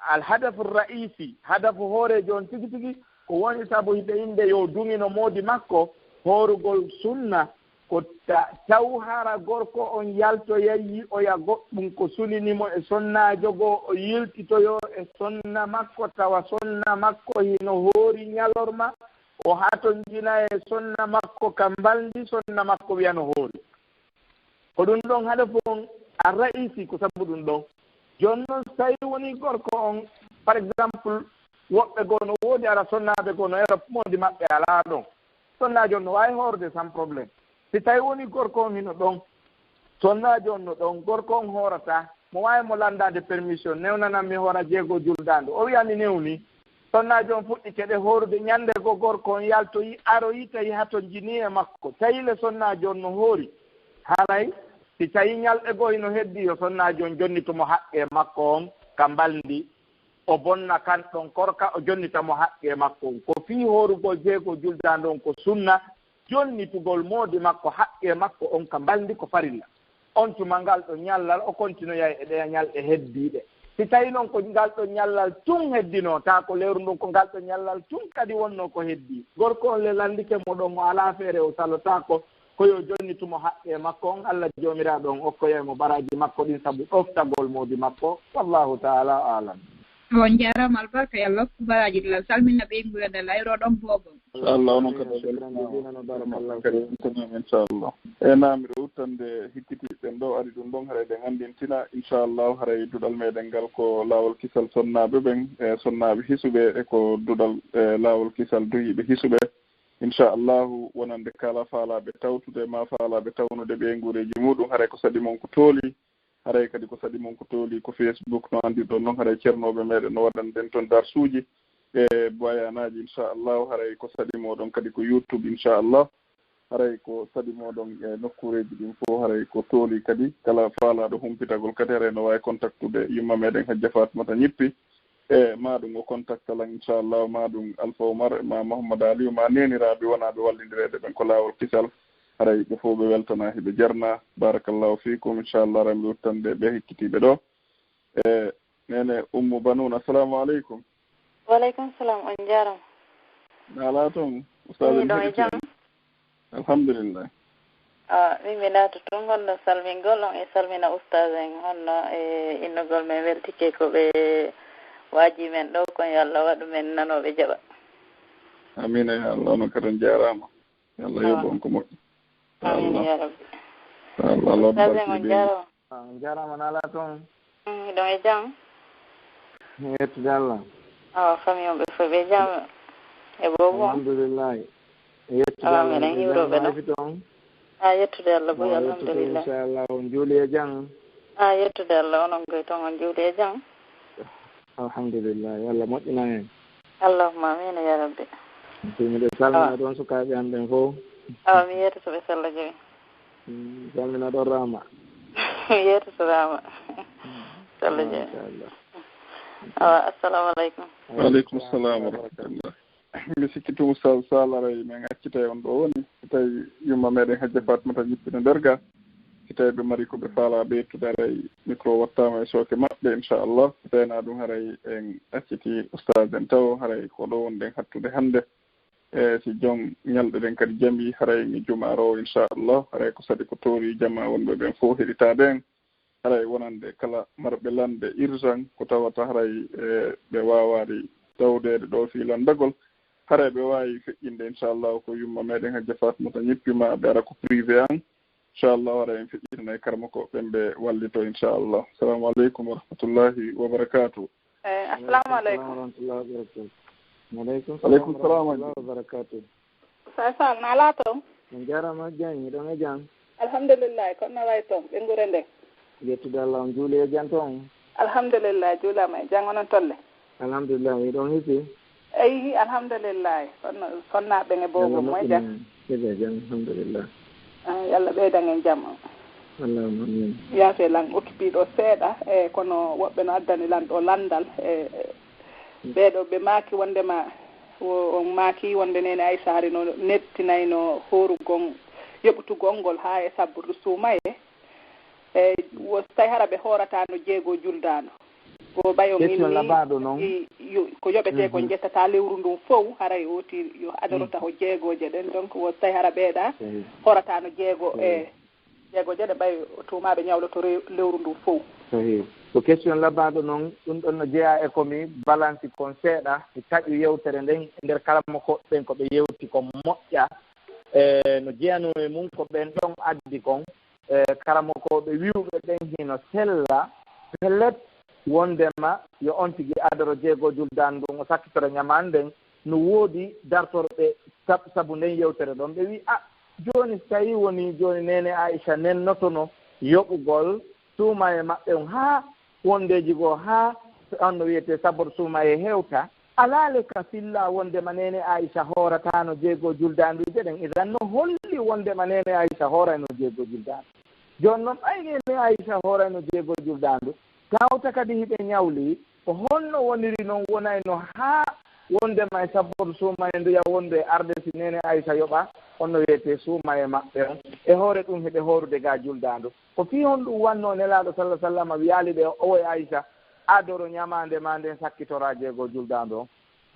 al hadafu ra'iisi, hadafu hooreejo on tigi tigi, ko woni sabu hiɓe innde yo duŋino moodi makko, hoorugol sunna, ko ta-, taw hara gorko on yaltoyay yi'oya goɗɗum ko sulini mo e sonnaajo goo, o yiltitoyoo e sonna makko, tawa sonna makko hino hoori ñalorma, o hatonjina e sonna makko ka mbalndi, sonna makko wi'a no hoori. Ko ɗum ɗon hadafu on a ra'isi, ko sabu ɗum ɗon. Jooni noon, so tawi woni gorko on, par exemple, woɓɓe goo no woodi, ara sonnaaɓe goo no Europe, moodi maɓɓe alaa ɗon. Sonnaajo on no waawi hoorde sans problème. Si tawi woni gorko on hino ɗon, sonnaajo on no ɗon, gorko on hoorataa, mo waawi mo lanndaade permission, newnanan mi hoora jeego juldaande. O wi'a mi newni. Sonnaajo on fuɗɗi keɗe hoorude. Ñannde goo gorko on yaltoyi, aroyi, tawi hatonjinii e makko. Tawi le sonnaajo on no hoori. Haray, si tawi ñalɗe goo hino heddii, yo sonnaajo on jonnitu mo haqqee makko on ka mbalndi. O bonna kan ɗon korka, o jonnita mo haqqee makko on. Ko fii hoorugol jeego juldaande on ko sunna, jonnitugol moodi makko haqqee makko on ka mbalndi ko farilla. On tuma ngal ɗon ñallal, o kontinoyay e ɗeya ñalɗe heddiiɗe. Si tawi noon ko ngal ɗon ñallal tun heddinoo, taa ko lewru ndun, ko ngal ɗon ñallal tun kadi wonnoo ko heddii. Gorko on le lanndike mo ɗon, o alaa feere, o salotaako, ko yo jonnitu mo haqqee makko on, Alla Joomiraaɗo on okkoyay mo baraaji makko ɗin sabu ɗoftagol moodi makko. Wallaahu taala aalam. On njaaraama, albarka, yo Allah okku baraaji ɗin, salmina ɓeynguure nden, layroo ɗon boobo. Inchallah, onon kadi. Shukran jazilan wa barakallahu fiikum. Kadi, inchallah. E na, miɗo uttande hikkitiiɓe ɓen ɗo ari ɗum ɗon, haray ɗen anndintina, inchallah, haray duɗal meɗen ngal ko laawol kisal sonnaaɓe ɓen, e sonnaaɓe hisuɓe, e ko duɗal, e laawol kisal duhiiɓe hisuɓe. Inchallahu, wonande kala faalaaɓe tawtude ma faalaaɓe tawnude ɓeynguureeji muɗum, haray ko saɗi mon ko tooli, haray kadi ko saɗi mon ko tooli, ko Facebook no anndirɗon non, haray ceernooɓe meɗen no waɗani ɗen ton darsuuji e bayaanaaji, inchallahu, haray ko saɗi moɗon kadi ko YouTube, inchallah, haray ko saɗi moɗon e nokkuureeji ɗin fof, haray ko tooli kadi, kala faalaaɗo humpitagol kadi, haray no waawi contactude yumma meɗen Hajja Fatmata Ñippi, e maɗum o contacta lan, inchallah, maɗum Alpha Oumar, ma Mouhammad Aliou, ma neeniraaɓe wonaaɓe wallindireede ɓen ko laawol kisal, haray ɓe fof ɓe weltanaa, hiɓe jarnaa. Barakallahu fiikum, inchallah, haray mi uttande ɓe hikkitiiɓe ɗo. E neene Ummu Banun, assalamu aleykum. Wa aleykum salam, on njaaraama. Na alaa toon, ustaz? Min ɗon e jam. Alhamdulillah. Ah, min mi naata toon, honno salmingol on e salmina ustaz en, honno e innugol men, weltike ko ɓe waaji men ɗo kon, yo Allah waɗu men nanooɓe jaɓa. Amiin, ya Allah, onon kadi on njaaraama. Yo Allah yoɓ on ko moƴƴi. Amiin, ya Rabbi. Yo Allah, Allah waɗu barke. Ustaz en, on njaaraama. Ah, on njaaraama, na alaa toon? Mm, hiɗon e jam? Yettude Allah. Awa, famille on ɓe fof ɓe jam? E boobo on? Alhamdulillahi. Yettude Allah, meɗen hiwro ɓe ɗon. Toon? A, yettude Allah boy, alhamdulillah. Inchallah, on juuli e jam? A, yettude Allah, onon goy toon, on juuli e jam? Alhamdulillah, yo Allah moƴƴinan en. Allahumma amiin, ya Rabbi. Miɗo salmina ɗon sukaaɓe am ɓen fof. Awa, mi yeetoto ɓe, so Allah jaɓi. Mm, salmina ɗon Rama. Mi yeetoto Rama. So Allah jaɓi. Machallah. Awa, assalamu aleykum. Wa aleykum salam wa rahmatullah. Mi sikki tun Oustaz Sall aray men accitay on ɗo woni. So tawi yumma meɗen Hajja Fatmata Ñippi no nder ga. Si tawi ɓe mari ko ɓe faala ɓeytude, haray micro wattaama e sooke maɓɓe, inchallah. Si tawi na ɗum, haray en acciti Oustaz en taw, haray ko ɗo wonɗen hattude hannde. E si jom ñalɗe ɗen kadi jami, haray mi juma aroowo, inchallah. Haray ko saɗi ko toori jama wonɓe ɓen fof heɗitaade en. Haray wonande kala marɓe lande urgent ko tawata haray, e, ɓe waawaali tawdeede ɗo fii lanndagol. Haray ɓe waawi feƴƴinde, inchallah, ko yumma meɗen Hajja Fatmata Ñippi, ma ɓe ara ko privé an. Inchallah, haray en feƴƴinay karmako ɓen ɓe wallito, inchallah. Assalamu aleykum wa rahmatullahi wa barakatuh. Eh, assalamu aleykum. Wa rahmatullahi wa barakatuh. Wa aleykum salam wa rahmatullahi wa barakatuh. Sa Sall, na alaa toon? On njaaraama, Diagne, miɗon e jam. Alhamdulillahi, kono no wayi toon, ɓeynguure nden? Yettude Allah, on juuli e jam toon? Alhamdulillahi, juulaama e jam, onon tolle? Alhamdulillahi, miɗon hisi. Eyi, alhamdulillahi, kono sonnaaɓe ɓen e boobo mo e jam? Hiɓe e jam, alhamdulillah. Ah, yo Allah ɓeydan en jam. Allahumma amin. Yaafe lan occupé ɗo seeɗa, e kono woɓɓe no addani lan ɗo lanndal, e ɓeeɗo ɓe maaki wonndema O, on maaki wonde Neene Aysa hari no nettinayno hoorugol, yoɓtugol ngol haa e sabbudu suumaye. E wo so tawi hara ɓe hoorataano jeego juldaano. Wo ɓay on Question inni labaaɗo noon. I, yo, ko yoɓetee ko Mhm. njettata lewru ndun fow, haray oti yo adorota Mhm. ko jeegooje ɗen. Donc wo so tawi hara ɓeeɗa Ehe. hoorataano jeego Ehe. e jeegooje ɗe ɓay o tuumaaɓe ñawloto re-, lewru ndun fow. Ehe. Ko question labaaɗo noon, ɗum ɗon no jeyaa e ko mi balansi kon seeɗa, mi taƴu yewtere nden e nder karamokooɓe ɓen ko ɓe yewti kon moƴƴa. E no jeyanoo e mum ko ɓen ɗon addi kon, e karamokooɓe wi'uɓe ɓen hino sella, pellet, wondema yo on tigi adoro jeego juldaandu ndun, o sakkitoro ñamaande nden, no woodi dartorɓe sab-, sabu nden yewtere ɗon. Ɓe wi'i, a, jooni so tawii wonii jooni Neene Aysa nennotono yoɓugol suumaye maɓɓe on haa wondeeji goo haa on no wi'etee sabor suumaye hewta, alaa le ka fillaa wondema Neene Aysa hoorataano jeego juldaanduuje ɗen. Idan no holli wondema Neene Aysa hoorayno jeego juldaandu. Jooni non ɓay Neene Aysa hoorayno jeego juldaandu, tawta kadi hiɓe ñawli, ko honno woniri non wonayno haa wondema e sabor suumaye ndu ya wondu e arde si Neene Aysa yoɓa on no wi'etee suumaye maɓɓe on? E hoore ɗum hiɓe hoorude ga juldaandu. Ko fii honɗum wannoo Nelaaɗo salla sallama wiyaali ɓe, owoy Aysa, adoro ñamaande maa nden sakkitoraa jeego juldaandu on?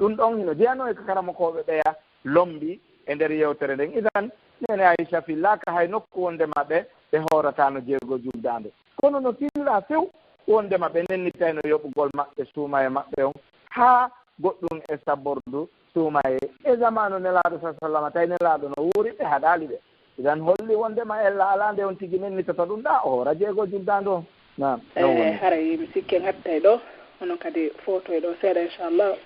Ɗum ɗon hino jeyanoo e ko karamokooɓe ɓeya lombi e nder yewtere nden. Idan, Neene Aysa fillaaka hay nokku wondema ɓe, ɓe hoorataano jeego juldaandu. Kono no fillaa few wondema ɓe nennitayno yoɓugol maɓɓe suumaye maɓɓe on haa goɗɗum e sabbordu suumaye. E zamaanu Nelaaɗo salla sallama, tawi Nelaaɗo no wuuri, ɓe haɗaali ɓe. Idan holli wondema ella alaa nde on tigi nennitata ɗum ɗaa, o hoora jeego juldaandu on. Naam. E, haray mi sikke ngattay ɗo, onon kadi footoy ɗo seeɗa, inchallah.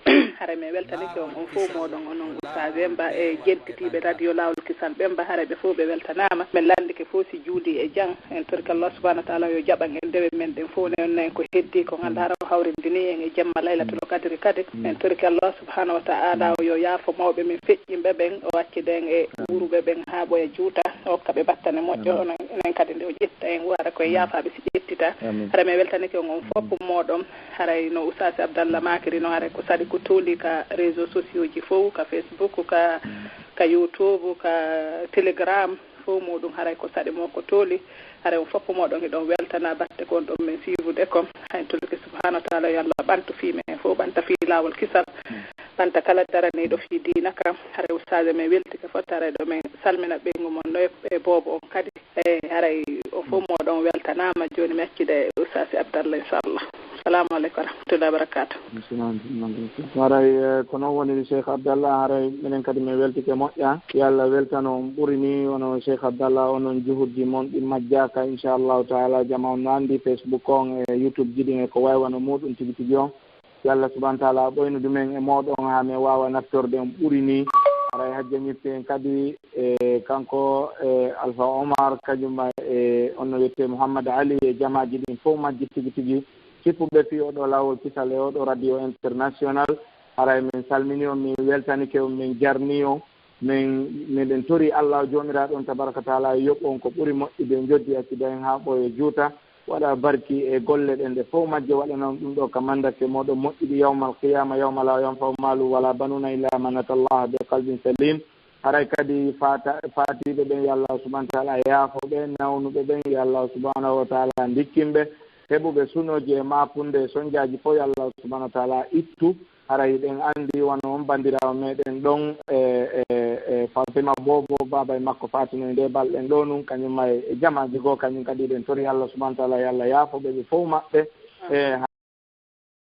Haray mi weltanike on, on fof mooɗon, onon ustaas en mba e jentitiiɓe radio Laawol Kisal ɓen mba, haray ɓe fof ɓe weltanaama. Min lanndike fof si juuli e jam. En torike Allah subhanahu wa taala yo jaɓan en dewe men ɗen fof, ne en ko heddi, ko ngannduɗaa hara o hawrindini en e jemma Laylatul Qadri kadi. En torike Allah subhanahu wa taala o yo yaafo mawɓe men feƴƴinɓe ɓen, o accida en e wuuruɓe ɓen haa ɓoya juuta, o hokka ɓe battane moƴƴo, onon, enen kadi nde o ƴetta en, wara koye yaafaaɓe si ƴettita. Hara mi weltanike on, on fof mooɗon, haray no Oustaz Abdallah maakiri no, haray ko saɗi ko tooli ka réseaux sociaux ji fof, ka Facebook, ka, ka YouTube, ka Telegram. Fof muɗum haray ko saɗi mo ko tooli. Haray on fof mooɗon hiɗon weltana batte kon ɗon men suivude kon. Hay tolike subhanahu wa taala yo Allah ɓantu fii men fof, ɓanta fii laawol kisal, ɓanta kala daraniiɗo fii diina ka. Haray ustaaje men weltike fof, haray ɗo men salmina ɓeyngu mon ɗo e, e boobo on kadi. E haray on fof mooɗon weltanaama. Jooni mi accida e ustaasi Abdallah, inchallah. Salamu aleykum wa rahmatullahi wa barakatuh. Haray, eh, ko noon woniri Cheikh Abdallah, haray minen kadi min weltike moƴƴa. Yo Allah weltano on ɓuri ni, wono Cheikh Abdallah, onon juhudji mon ɗi majjaka, inchallahu taala. Jama on no anndi Facebook on e YouTube ji ɗin e ko waywano muɗum tigi tigi on. Yo Allah subhanahu taala ɓoynu ɗumen e mooɗon haa min waawa naftorde on ɓuri ni. Haray Hajja Ñitte en kadi, e kanko, e Alpha Omar, kañum e on no wiyetee Mouhammad Ali e jamaaji ɗin fof majji tigi tigi. Sippuɓe fii oɗo laawol kisal e oɗo radio international, haray min salmini on, min weltanike on, min jarni on, min, miɗen tori Allah Joomiraaɗo on tabaraka taala yoɓ on ko ɓuri moƴƴude, njoddi accida en haa ɓooya juuta, waɗa barki e golle ɗen ɗe fof majje, waɗana on ɗum ɗo ka mandake mooɗon moƴƴuɗi yawmal qiyama, yawma la yanfa'u malu wala banuna illa man ata Allah bi qalbin salim. Haray kadi faata-, faatiiɓe ɓen, yo Allah subhanahu wa taala yaafo ɓe, nawnuɓe ɓen, yo Allah subhanahu wa taala ndikkin ɓe, heɓuɓe sunooji e maapunde e sonjaaji fof, yo Allah subhanahu wa taala ittu. Haray hiɗen anndi wano on banndiraawo meɗen ɗon e, e, e Fatima Bobo, baaba e makko faatino e nde balɗen ɗo nun, kañum e, e jamaaji goo, kañum kadi hiɗen tori Allah subhanahu wa taala yo Allah yaafo ɓe ɓe fof maɓɓe. E,